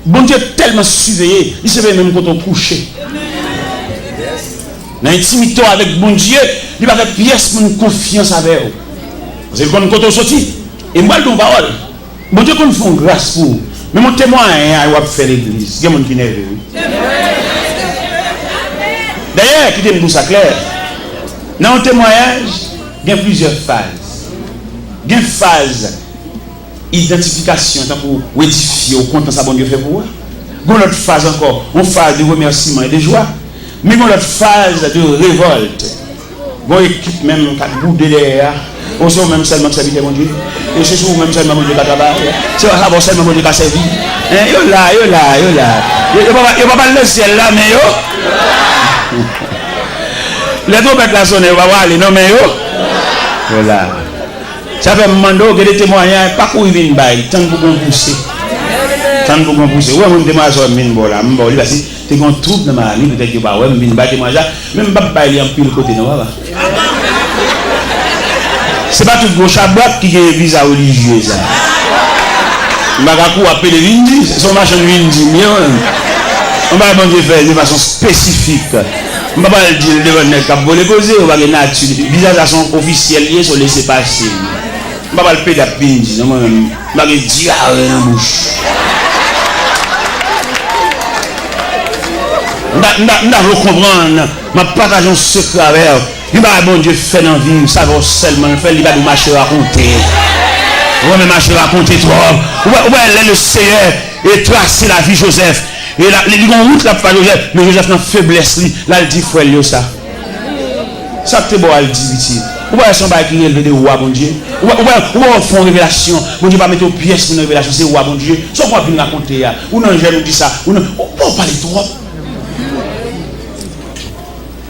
Bondye tèlman siveye, li siveye menm kote w kouche. Nan entimite w avèk Bondye, li pa fè pyès moun konfyans avè w. Paske li konn kote w soti. E m pral di w yon pawòl. Bondye konn fè yon gras pou ou. Menm yon temwayaj w ap fè legliz, gen moun ki nève, wi. Dayè, kite m di w sa klè. Nan yon temwayaj, gen plizyè faz. Gen faz idantifikasyon, tankou w edifye, w kontan sa Bondye fè pou ou a. Gen yon lòt faz ankò, yon faz de remèsiman e de jwa. Men gen yon lòt faz de revòlt. Gen yon ekip menm k ap boude dèyè a. O, se ou menm sèlman k sèvitè Bondye. E se sou ou menm sèlman Bondye ka travay. Se avè w sèlman Bondye ka sèvi. Hein, yo la, yo la, yo la. Yo, yo pa, yo pa pral nan syèl la, men yo. Lè twonpèt la sonnen, yo pa prale, non, men yo. Yo la. Sa fè m mande w, gen de temwayaj, pa kouri vin bay, tann pou gon pouse. Tann pou gon pouse. Ou wè mwen, temwayaj sa w wè m vin ba w la, m ba w li, paske te gon twoub nan Miami, petèt yo pa wè m vin bay temwayaj la, men m p ap bay li anpil kote non, papa. Se pa tout gwo chabrak ki gen viza relijye sa. M pa ka kouri ap pede vin di, se yon machann vin di m ye, mwen. Yon bagay Bondye fè de fason espesifik. M pa pral di l devan nèg k ap vole koze, yo pa gen nati. Viza sa se yon ofisyèl li ye, se yon lese pase. M pa pral pede ap vin di, non, mwen menm, m pa gen dyare nan bouch. M ta, m ta, m ta vle w konprann, m ap pataje yon sekrè avè w. Yon bagay Bondye fè nan vi w, sa fè w sèlman l fè l, li pa di w mache rakonte. Ou renmen mache rakonte twòp. Ou wè, ou wè, lè le Seyè E trase lavi Jozèf. E la, li, li gon wout l ap fè Jozèf, men Jozèf nan feblès li, l al di frè l yo sa. Sa k te ba w al di pitit? Ou pa wè se yon bagay ki relve de ou a Bondye? Ou pa, ou pa, ou pa wè w fè yon revelasyon, Bondye pa mete w pyès pou nan revelasyon, se ou a Bondye. Sa w konn ap vin rakonte a? Ou nan jèn, ou di sa, ou nan, ou pa w pale twòp.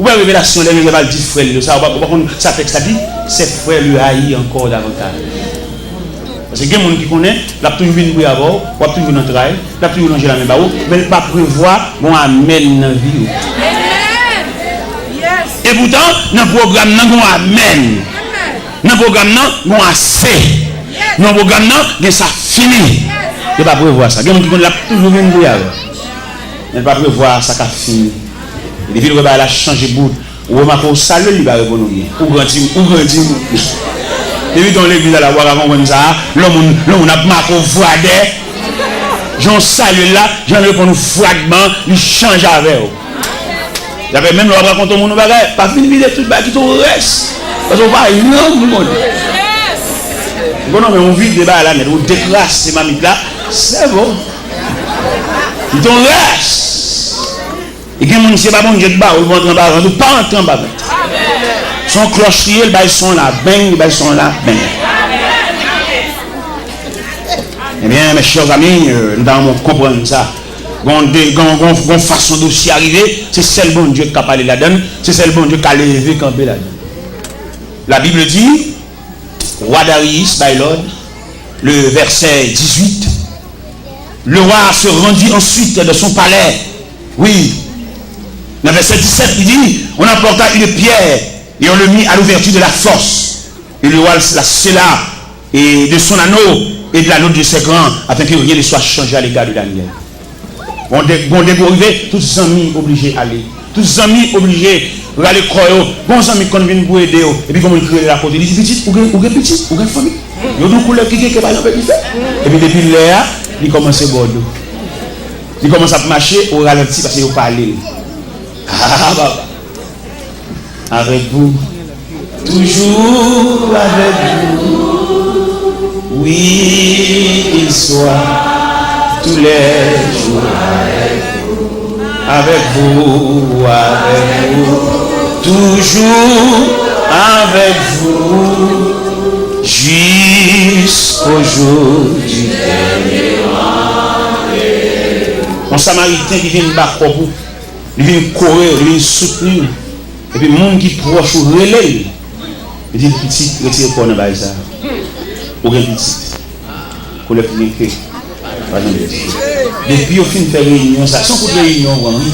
Ou wè revelasyon, lè Jozèf al di frè l yo sa, ou pa, ou pa konn sa tèks la di? Ses frères le haïrent encore davantage. Paske gen moun ki konnen, l ap toujou vin bri avè w, w ap toujou nan tray, l ap toujou lonje lamen ba ou, men l pa prevwa gon amèn nan vi w. Epoutan, nan pwogram nan gon amèn. Nan pwogram nan gon ase. Nan pwogram nan gen sa fini. Yo pa prevwa sa. Gen moun ki konn l ap toujou vin bri avè w. Men l pa prevwa sa k ap fini. E depi l wè bagay la chanje bout, ou remake w salye l, li pa reponn ou byen. Ou grandi, ou grandi moun. Depi w nan legliz la, la, ou pa ka konprann sa. Lè moun, lè moun ap make w vradè, jan w salye l la, jan l reponn ou fradman, li chanje avè w. Dapre menm lè w ap rakonte yon moun yon bagay, pa fin vide tout bagay, kite yon rès. Paske w pa janm konnen. Ou konnen, men ou vide bagay la nèt, ou dekrase mamit la, se bon. Kite yon rès. E gen moun, se pa Bondye k ba ou, ou antre anba vant, ou pa antre anba vant. Se yon klòch li ye, li bay son la, beng, li bay son la, beng. Ebyen, mes chers amis, euh, nou ta renmen konprann sa. Gon de, gon, gon, gon fason dosye a rive, se sèl Bondye ki ka pale ladann, se sèl Bondye ki ka leve kanpe ladann. La Bible dit, roi Darius bay lòd, le verset dix-huit, le roi se rendit ensuite dans son palais. Oui. Nan vèsè disèt, li di, on apporta une pierre et on le mit à l'ouverture de la fosse. Et le roi la scella et de son anneau et de l'anneau de ses grands, afin que rien ne soit changé à l'égard de Daniel. Bon, de, bon, de gwo rive, tout zanmi oblije ale. Tout zanmi oblije rale kò yo. Bon, zanmi konn vin pou ede yo. Epi gon moun ki rele l akote. Li di, pitit, ou gen, ou gen pitit, ou gen fanmi. Yo di w koulè ki gen ke pa janm pèdi fè. Epi depi lè a, li kòmanse bò dlo. Li kòmanse ap mache o ralanti paske yo pale l. Ah, papa. Avec vous, toujours avec vous. Oui, qu'il soit tous les jours avec vous, avec vous, avec vous, toujours avec vous, jusqu'au jour du dernier rendez-vous. Yon Samariten ki vin ba kò pou Li vin kore w, li vin soutni w. Epi moun ki pwòch ou rele l. Li di l, pitit, retire kò w nan bagay sa a. Ou gen pitit. Koulè ki gen ke. Pa janm pèdi. Depi yo fin fè reyinyon sa, se yon kout reyinyon ou pran, wi.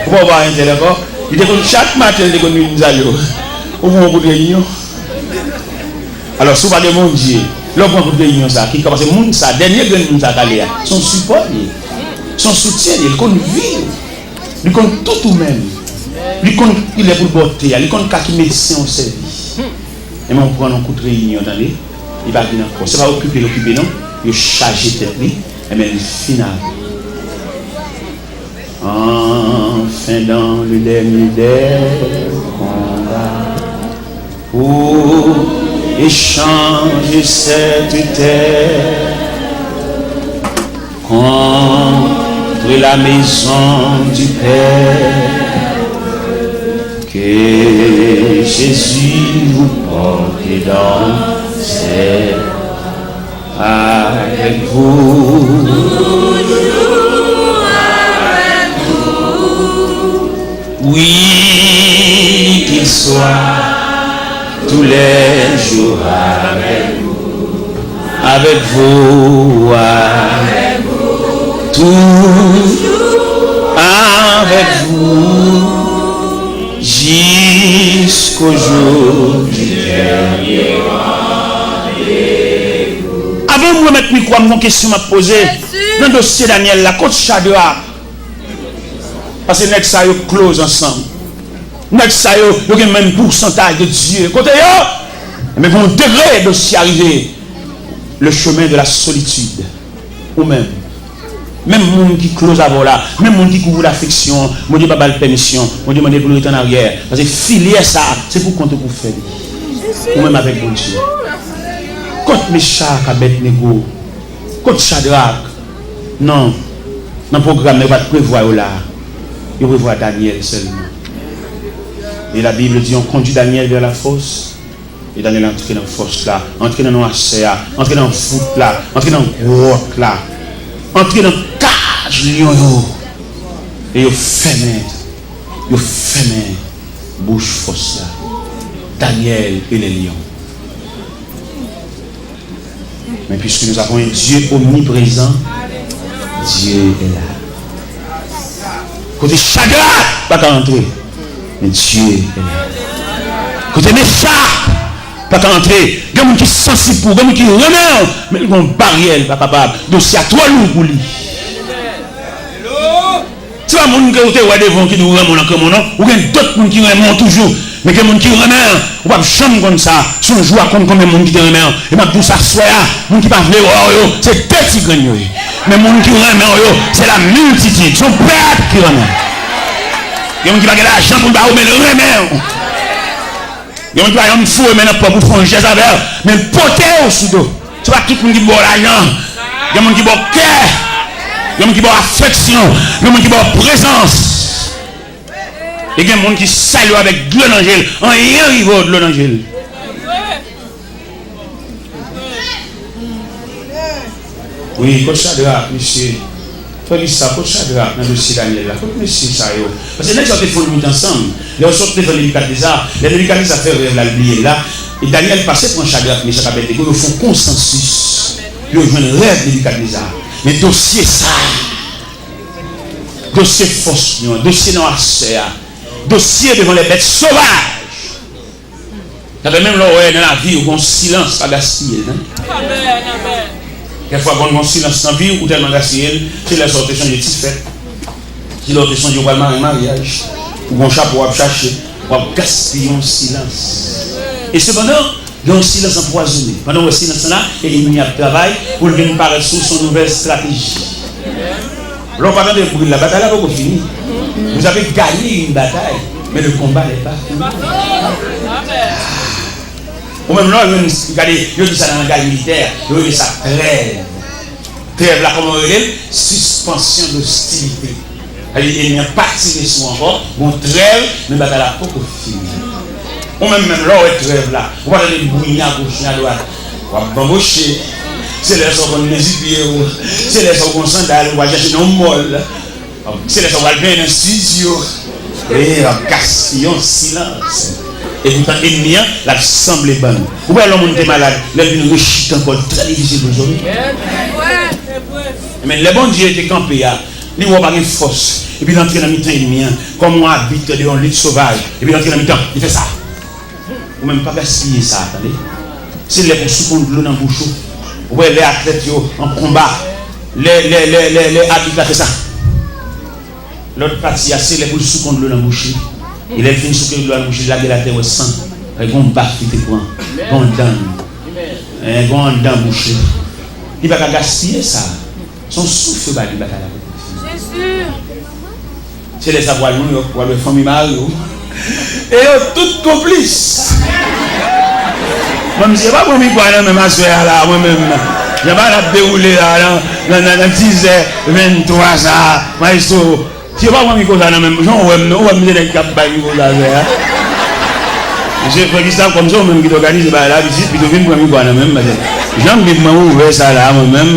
Ou pa wè entèl ankò? Li te konn chak maten, li te konn vin di sa yo. Ou pran yon kout reyinyon. Alò, si w pa gen Bondye, lè w pran kout reyinyon sa, ki ka pase moun sa, dènye grenn moun sa k ale a, se yon sipò li ye. Se yon soutyen li ye, li konn vi w. Li konn tout ou menm. Li konn kilè pou l ba w te a. Li konn ka ki medsen w sèvi. Enben, ou pran nan kout reyinyon, tande. Li pa vin ankò. Se pa okipe l okipe non. Yo chaje tèt li. Enben, li fin avè l. Enfin, dans le dernier des combats, pour échanger cette terre contre la maison du Père. Que Jésus vous porte dans ses bras, avec vous. Oui, qu'il soit tous les jours avec vous, avec vous, avec vous, toujours avec vous, jusqu'au jour du dernier rendez-vous. Avan m remèt mikwo a, m gon kesyon m ap poze. Nan dosye Danyèl la, kot Chadrak? Paske nèg sa yo close ansanm. Nèg sa yo, yo gen menm pousantaj de Dye. Kote yo? Enben, gon degre dosye a rive. Le chemin de la solitude. Ou menm. Menm moun ki close avè w la, menm moun ki kouvri w lafliksyon, Bondye pa ba l pèmisyon. Bondye mande pou l ret annaryè. Paske filyè sa a, se pou kont ou pou fè li. Ou menm avèk Bondye. Kot Mechak, Abèdnego? Kot Chadrak? Non, nan pwogram nan, yo pa t prevwa yo la a. Yo prevwa Danyèl sèlman. E la Bible dit, on conduit Daniel vers la fosse. E Danyèl antre nan fòs la, antre nan nwasè a, antre nan vout la, antre nan gwòt la, antre nan kaj lyon yo. E yo fèmen, yo fèmen bouch fòs la. Daniel et les lions. Mais puisque nous avons un Dieu omniprésent, Dieu est là. Kote Chadrak pa ka antre, men Dye est là. Kote Mechak pa ka antre, gen moun ki sansib pou ou, gen moun ki renmen w, men li gon baryè, li pa kapab. Dosye a twò lou pou li. Se pa moun ke ou te wè devan w ki di w renmen w nan krenmen w non. Ou gen dòt moun ki renmen w toujou. Men gen moun ki renmen w, ou p ap janm konn sa. Se yon jou w a konn konbyen moun ki te renmen w. E m ap di w sa aswè a, moun ki pa vle wè w yo, se de ti grenn yo ye. Men moun ki renmen w yo, se la miltitid. Se yon pèp ki renmen w. Gen moun ki pa gen lajan pou l ba ou, men l renmen w. Gen moun ki pa janm foure men nan pòch pou fè yon jès avè w, men l pote w sou do. Se pa tout moun ki ba w lajan. Gen moun ki ba w kè. Gen moun ki ba w afeksyon. Gen moun ki ba w prezans. E gen moun ki salye w avèk dlo nan je l. Anyen rive w dlo nan je l. Wi, kot Chadrak, mesye? Fè lis sa, kot Chadrak nan dosye Danyèl la? Kot mesye sa yo? Paske nèg sa yo te fè yon nwit ansanm. Lè yo sot devan Nebikadneza, lè Nebikadneza fè rèv la, l bliye l la, e Danyèl pase pran Chadrak, Mechak, Abèdnego, yo fè yon konsansis pou yo jwenn rèv Nebikadneza. Men dosye sa a, dosye fòs lyon an, dosye nwasè a, dosye devan lè bèt sovaj. Sa fè menm lè w wè nan lavi w gen yon silans, pa gaspiye l, tande. Kèk fwa konn gen yon silans nan vi w, ou tèlman gaspiye l, se lè sa w te sonje ti fèt, se lè w te sonje w pral mare maryaj, ou gen yon chapo w ap chache, w ap gaspiye yon silans. E sepandan, gen yon silans anpwazone. Pandan w wè silans lan la, e enmi ap travay pou l vin parèt sou w, se yon nouvèl estrateji. Lè w pa tande bri l la, batay la poko fini. Vous avez gagné une bataille, mais le combat n'est pas fini. Ou menm lè w jwenn, gade, yo di sa nan langaj militè, yo rele sa trèv. Trèv la, kòman yo rele l? Sispansyon d'ostilite. Sa vle di enmi an pa tire sou w ankò, gon trèv, men batay la poko fini. Ou menm, menm lè w wè trèv la, ou pa tande bri a goch ni a dwat, w ap banboche. Se lè sa w konn mezi pye w, se lè sa w gon sandal, ou pral chache nan yon mòl. Se lè sa w pral benyen nan estidyo. E w ap gaspiye yon silans. E poutan enmi an, l ap sanble bann. Ou wè lè yon moun te malad, lè l vin rechite ankò, l trè difisil pou l sove. Men lè Bondye te kanpe a, li wè w pa gen fòs, epi l antre nan mitan enmi an, kòm yon abit de yon lit sovaj, epi l antre nan mitan, li fè sa. Ou menm pa gaspiye sa, tande. Se lè pou w souke yon dlo nan bouch ou. Ou wè lè atlèt yo an konba, lè, lè, lè, lè, lè abit la fè sa. Lòt pati a, se lè pou l souke yon dlo nan bouch li. E lè l fin souke dlo a nan bouch li, lage l atè, wè san. Wè gon baf li te pran. Gon dan. Gen yon dan bouch li. Li pa ka gaspiye sa. Se yon souf yo ba li, batay la poko fini. Se lè sa pral Nouyòk, pral wè fanmi mari w. E yo tout konplis. Mwen, misye pa pran mikwo a nan men m aswè a la, mwen menm. Jan bagay la ap dewoule la, nan, nan, nan, nan dizè venntwa sa, maestro. Si yo pa pran mikwo sa nan men m, jan w wè m nan, w wè m se nèg k ap bay mikwo sa fè a. Mesye Francky Stab, kòm se ou menm ki t òganize bagay la, pitit, pito vin pran mikwo a nan men m, paske jan m viv mwen ouvè sa la, mwen menm,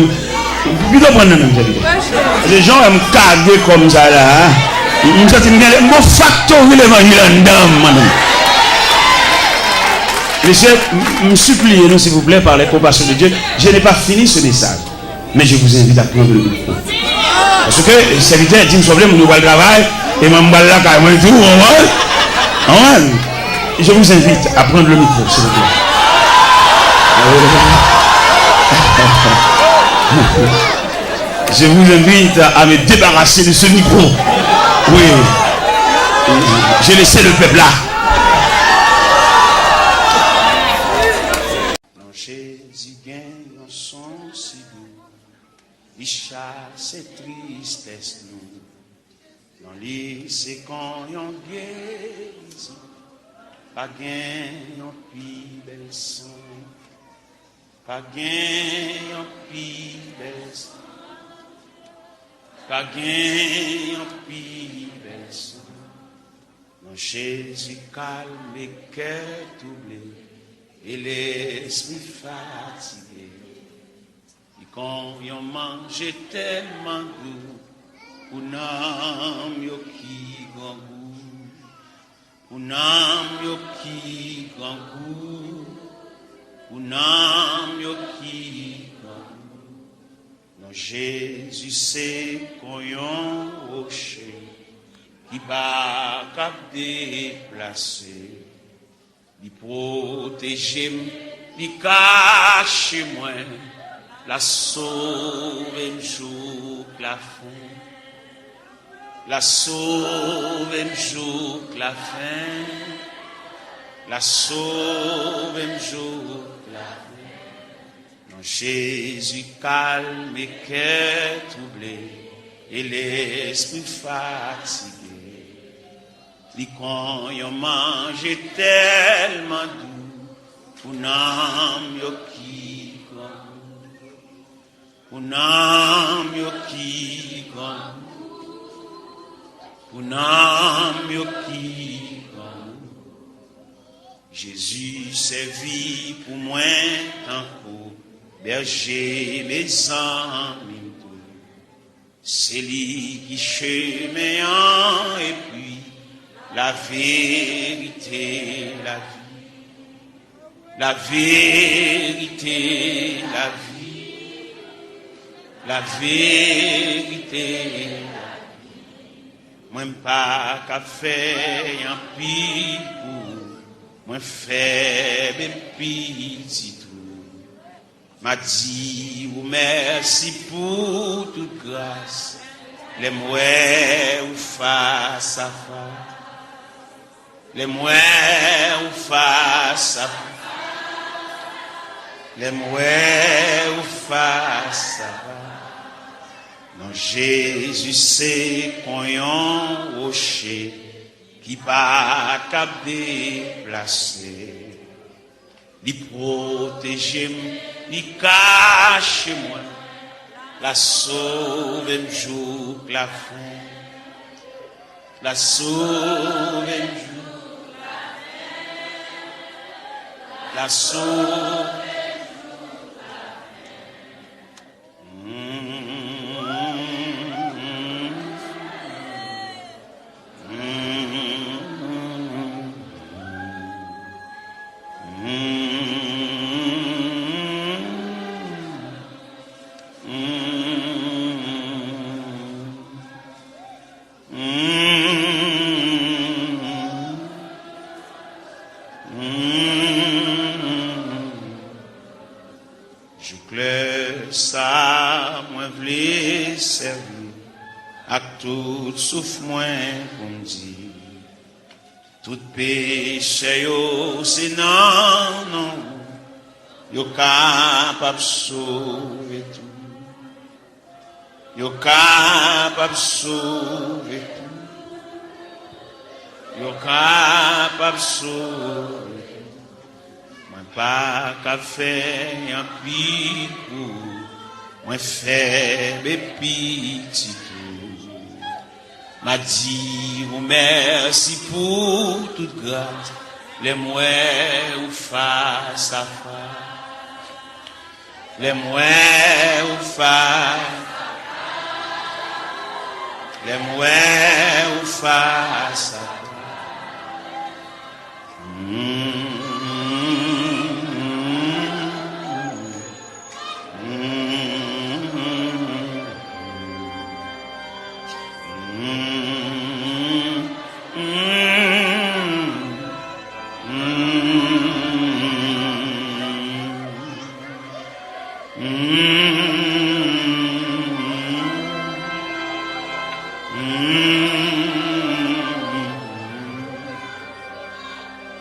pito pran nan men m, sèvitè. Paske jan w wè m kage kò m sa la, m, m santi m gen, m gon faktori levanjil anndan m, mwen menm. Mesye, m, m sipliye nou, silvouplè, par les compassions de Dieu, je n'ai pas fini ce message. Men je vous invite à prendre le micro. Paske sèvitè di m sa w vle, moun yo pral travay, e mwen m pral lakay mwen tou, ou konprann? Ou konprann? Je vous invite à prendre le micro, s'il vous plaît. Je vous invite à me débarrasser de ce micro. Oui. J'ai laissé le peuple là. Non, Jezi gen yon son si dou, li chase tristès nou. Non, li se kon yon gerizon. Pa gen yon pi bèl son. Pa gen yon pi bèl son. Pa gen yon pi bèl san. Non Jezi kalme kè twouble e lespri fatige. Li kon yon manje tèlman dou pou nanm yo ki grangou. Pou nanm yo ki grangou, pou nanm yo ki grangou. Non Jezi se kon yon woche ki pa kab deplase. Li pwoteje m, li kache mwen, l a sove m jouk lafen. L a sove m jouk lafen. L a sove m jouk lafen. Non Jezi kalme kè twouble e lespri fatige. Li kon yon manje tèlman dou pou nanm yo ki grangou. Pou nanm yo ki grangou, pou nanm yo ki grangou. Jezi sèvi pou mwen tankou bèje, mezanmi m tou. Se li ki chemen an epi laverite, lavi. Laverite, lavi. Laverite, lavi. Mwen pa ka fè anpil pou ou. Mwen fèb e piti tou. M a di ou mèsi pou tout gras. Lè m wè ou fas a fas. Lè m wè ou fas a fas. Lè m wè ou fas a fas. Non Jezi se kon yon woche ki pa kab deplase. Li pwoteje m, li kache mwen, l a sove m jouk lafen. L a sove m jouk lafen. L a sove m jouk lafen. Jouk lè sa a, mwen vle sèvi ak tout souf mwen pou m di, tout peche yo se nan non ou yo kapab sove tou. Yo kapab sove tou. Yo kapab sove tou. Mwen pa ka fè anpil pou ou. Mwen fèb e piti tou. M a di ou mèsi pou tout gras. Lè m wè ou fas a fas. Lè m wè ou fas, lè m wè ou fas a fas.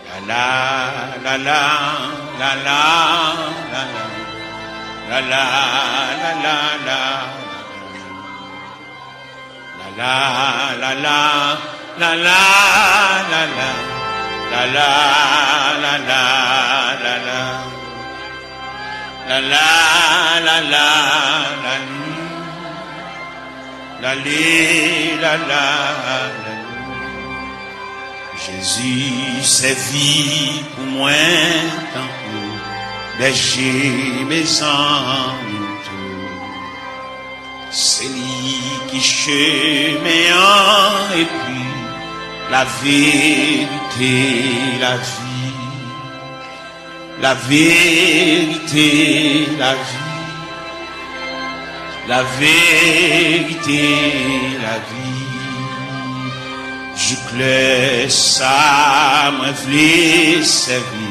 La la, la la, la la, la la, la la, la la, la la. La la, la la, la la, la la. La la, la la, la la. La la, la la, la la. Lale, lala, lale. Jezi sèvi pou mwen tankou bèje mezanmi m tou. Se li ki chemen an epi laverite, lavi. Laverite, lavi. Laverite, lavi. Jouk lè sa mwen vle sèvi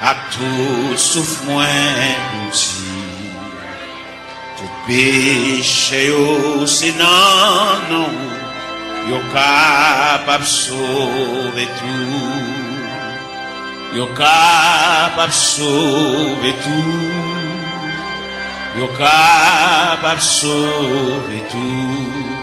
ak tout souf mwen pou di, tout peche yo se nan non ou yo kapab sove tou. Yo kapab sove tou. Yo kapab sove tou.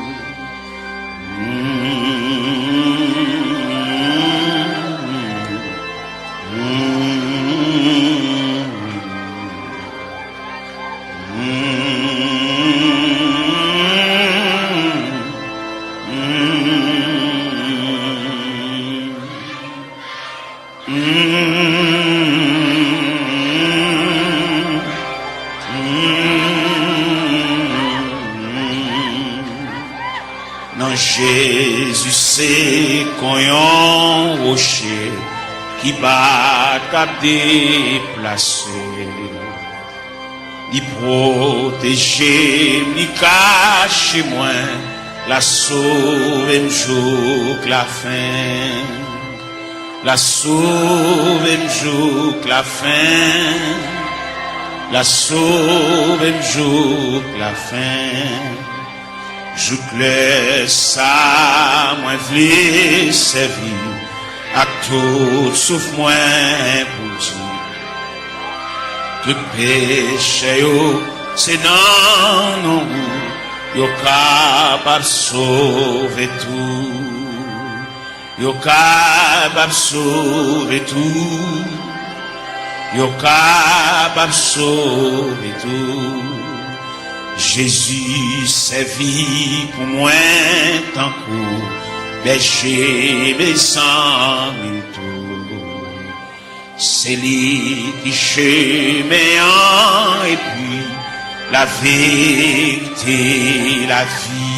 Non Jezi se kon yon woche ki pa t kab deplase. Li pwoteje m, li kache mwen, l a sove m jouk lafen. L a sove m jouk lafen. L a sove m jouk lafen. Jouk lè sa mwen vle sèvi ak tout souf mwen pou di, tout peche yo se nan non ou yo kapab sove tou. Yo kapab sove tou. Yo kapab sove tou. Jezi sèvi pou mwen tankou bèje mezanmi m tou. Se li ki chemen an epi laverite, lavi.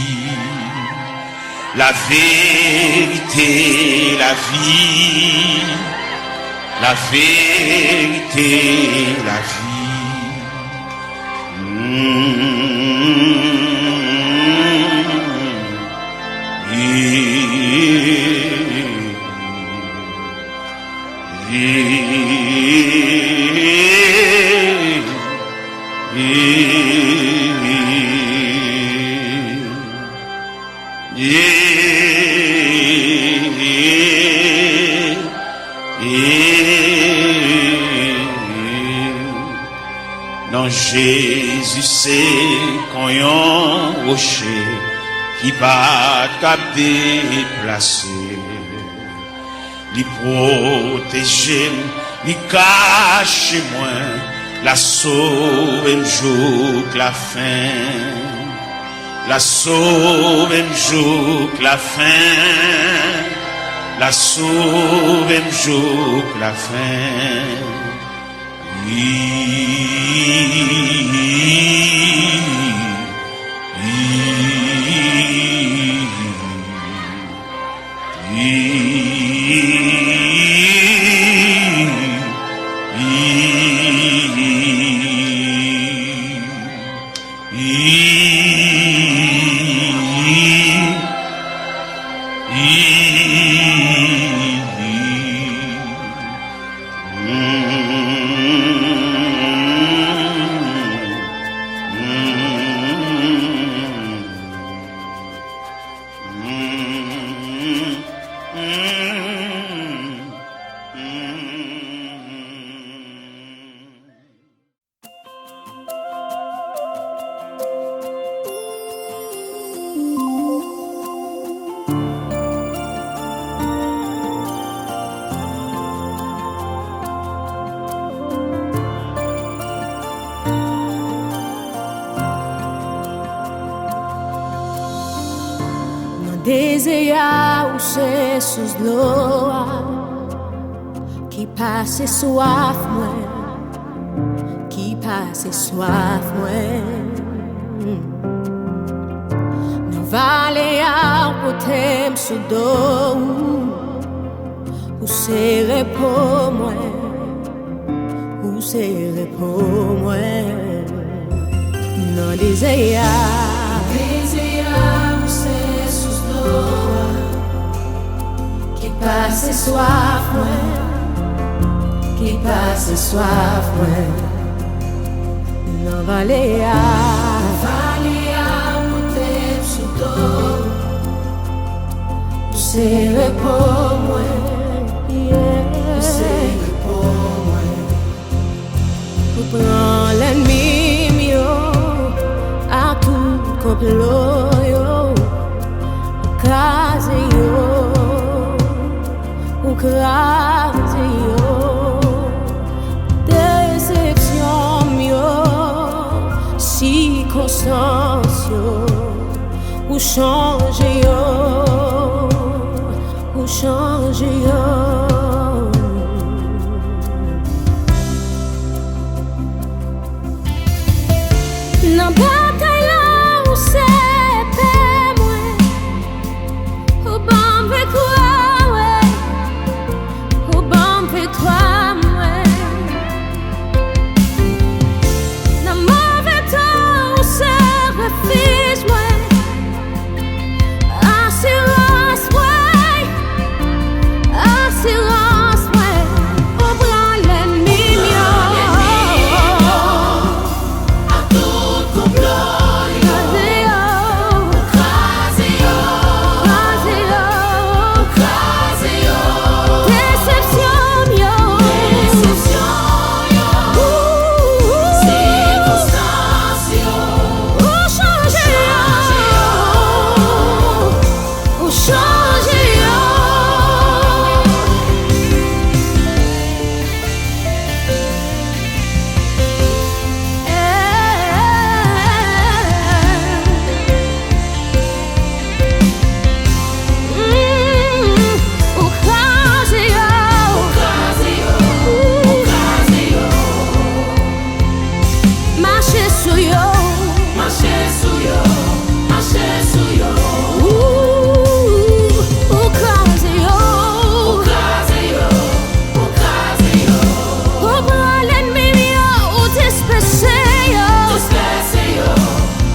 Laverite, lavi. Laverite, lavi. Non Jezi se kon yon woche ki pa t kab deplase. Li pwoteje m, li kache mwen, l a sove m jouk lafen. L a sove m jouk lafen. L a sove m jouk lafen. Se sous dlo a ki pase swaf mwen, ki pase swaf mwen. Nan vale a, ou pote m sou do ou, ou se repo mwen. Ou se repo mwen nan dezè a. Dezè a, ou se sous dlo a ki pase swaf mwen, ki pase swaf mwen. Nan vale a, vale a, pote m sou do. Ou se repo mwen, yeah. Ou se repo mwen. Ou pran lènmi m yo ak tout konplo yo, ou kraze yo, ou kraze yo. Desepsyon m yo, sikonstans yo, ou chanje yo, ou chanje yo. Nan batay la, ou se epè mwen, ou ban m viktwa, wi, ou ban m viktwa, mwen. Nan move tan, ou se refij mwen, asirans mwen, asirans mwen. Ou pran lènmi m yo ak tout konplo yo. Kraze yo. Kraze yo. Kraze yo. Kraze yo. Desepsyon m yo. Desepsyon yo. Sikonstans yo. Ou chanje yo. Ou chanje yo. Mm, ou kraze yo. Ou kraze yo. Ou kraze yo. Mache sou yo. Mache sou yo. Mache sou yo. Ou, ou kraze yo. Ou kraze yo. Ou kraze yo. Ou pran lènmi m yo, ou dispèse yo. Dispèse yo.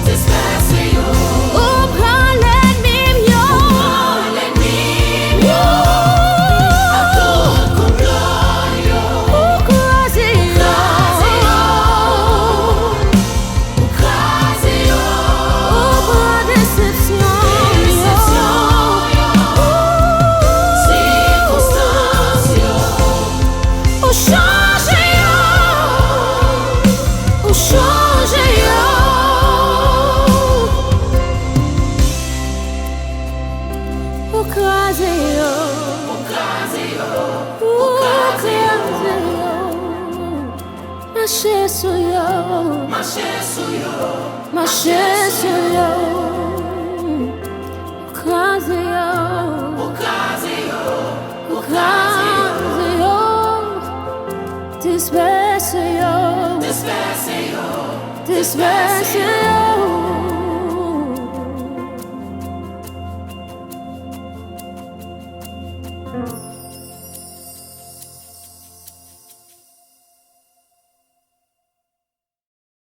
Dispèse yo. Ou pran lènmi m yo. Ou pran lènmi m yo. Ak tout konplo yo. Ou kraze yo. Kraze yo. Ou kraze yo. Ou pran desepsyon yo. Desepsyon yo. Sikonstans yo. Ou chanje yo. Ou chanje yo. Ou kraze yo. Ou kraze yo. Ou kraze yo. Mache sou yo. Mache sou yo. Mache sou yo. Ou kraze yo. Ou kraze yo. Ou kraze yo. Dispèse yo. Dispèse yo. Dispèse yo.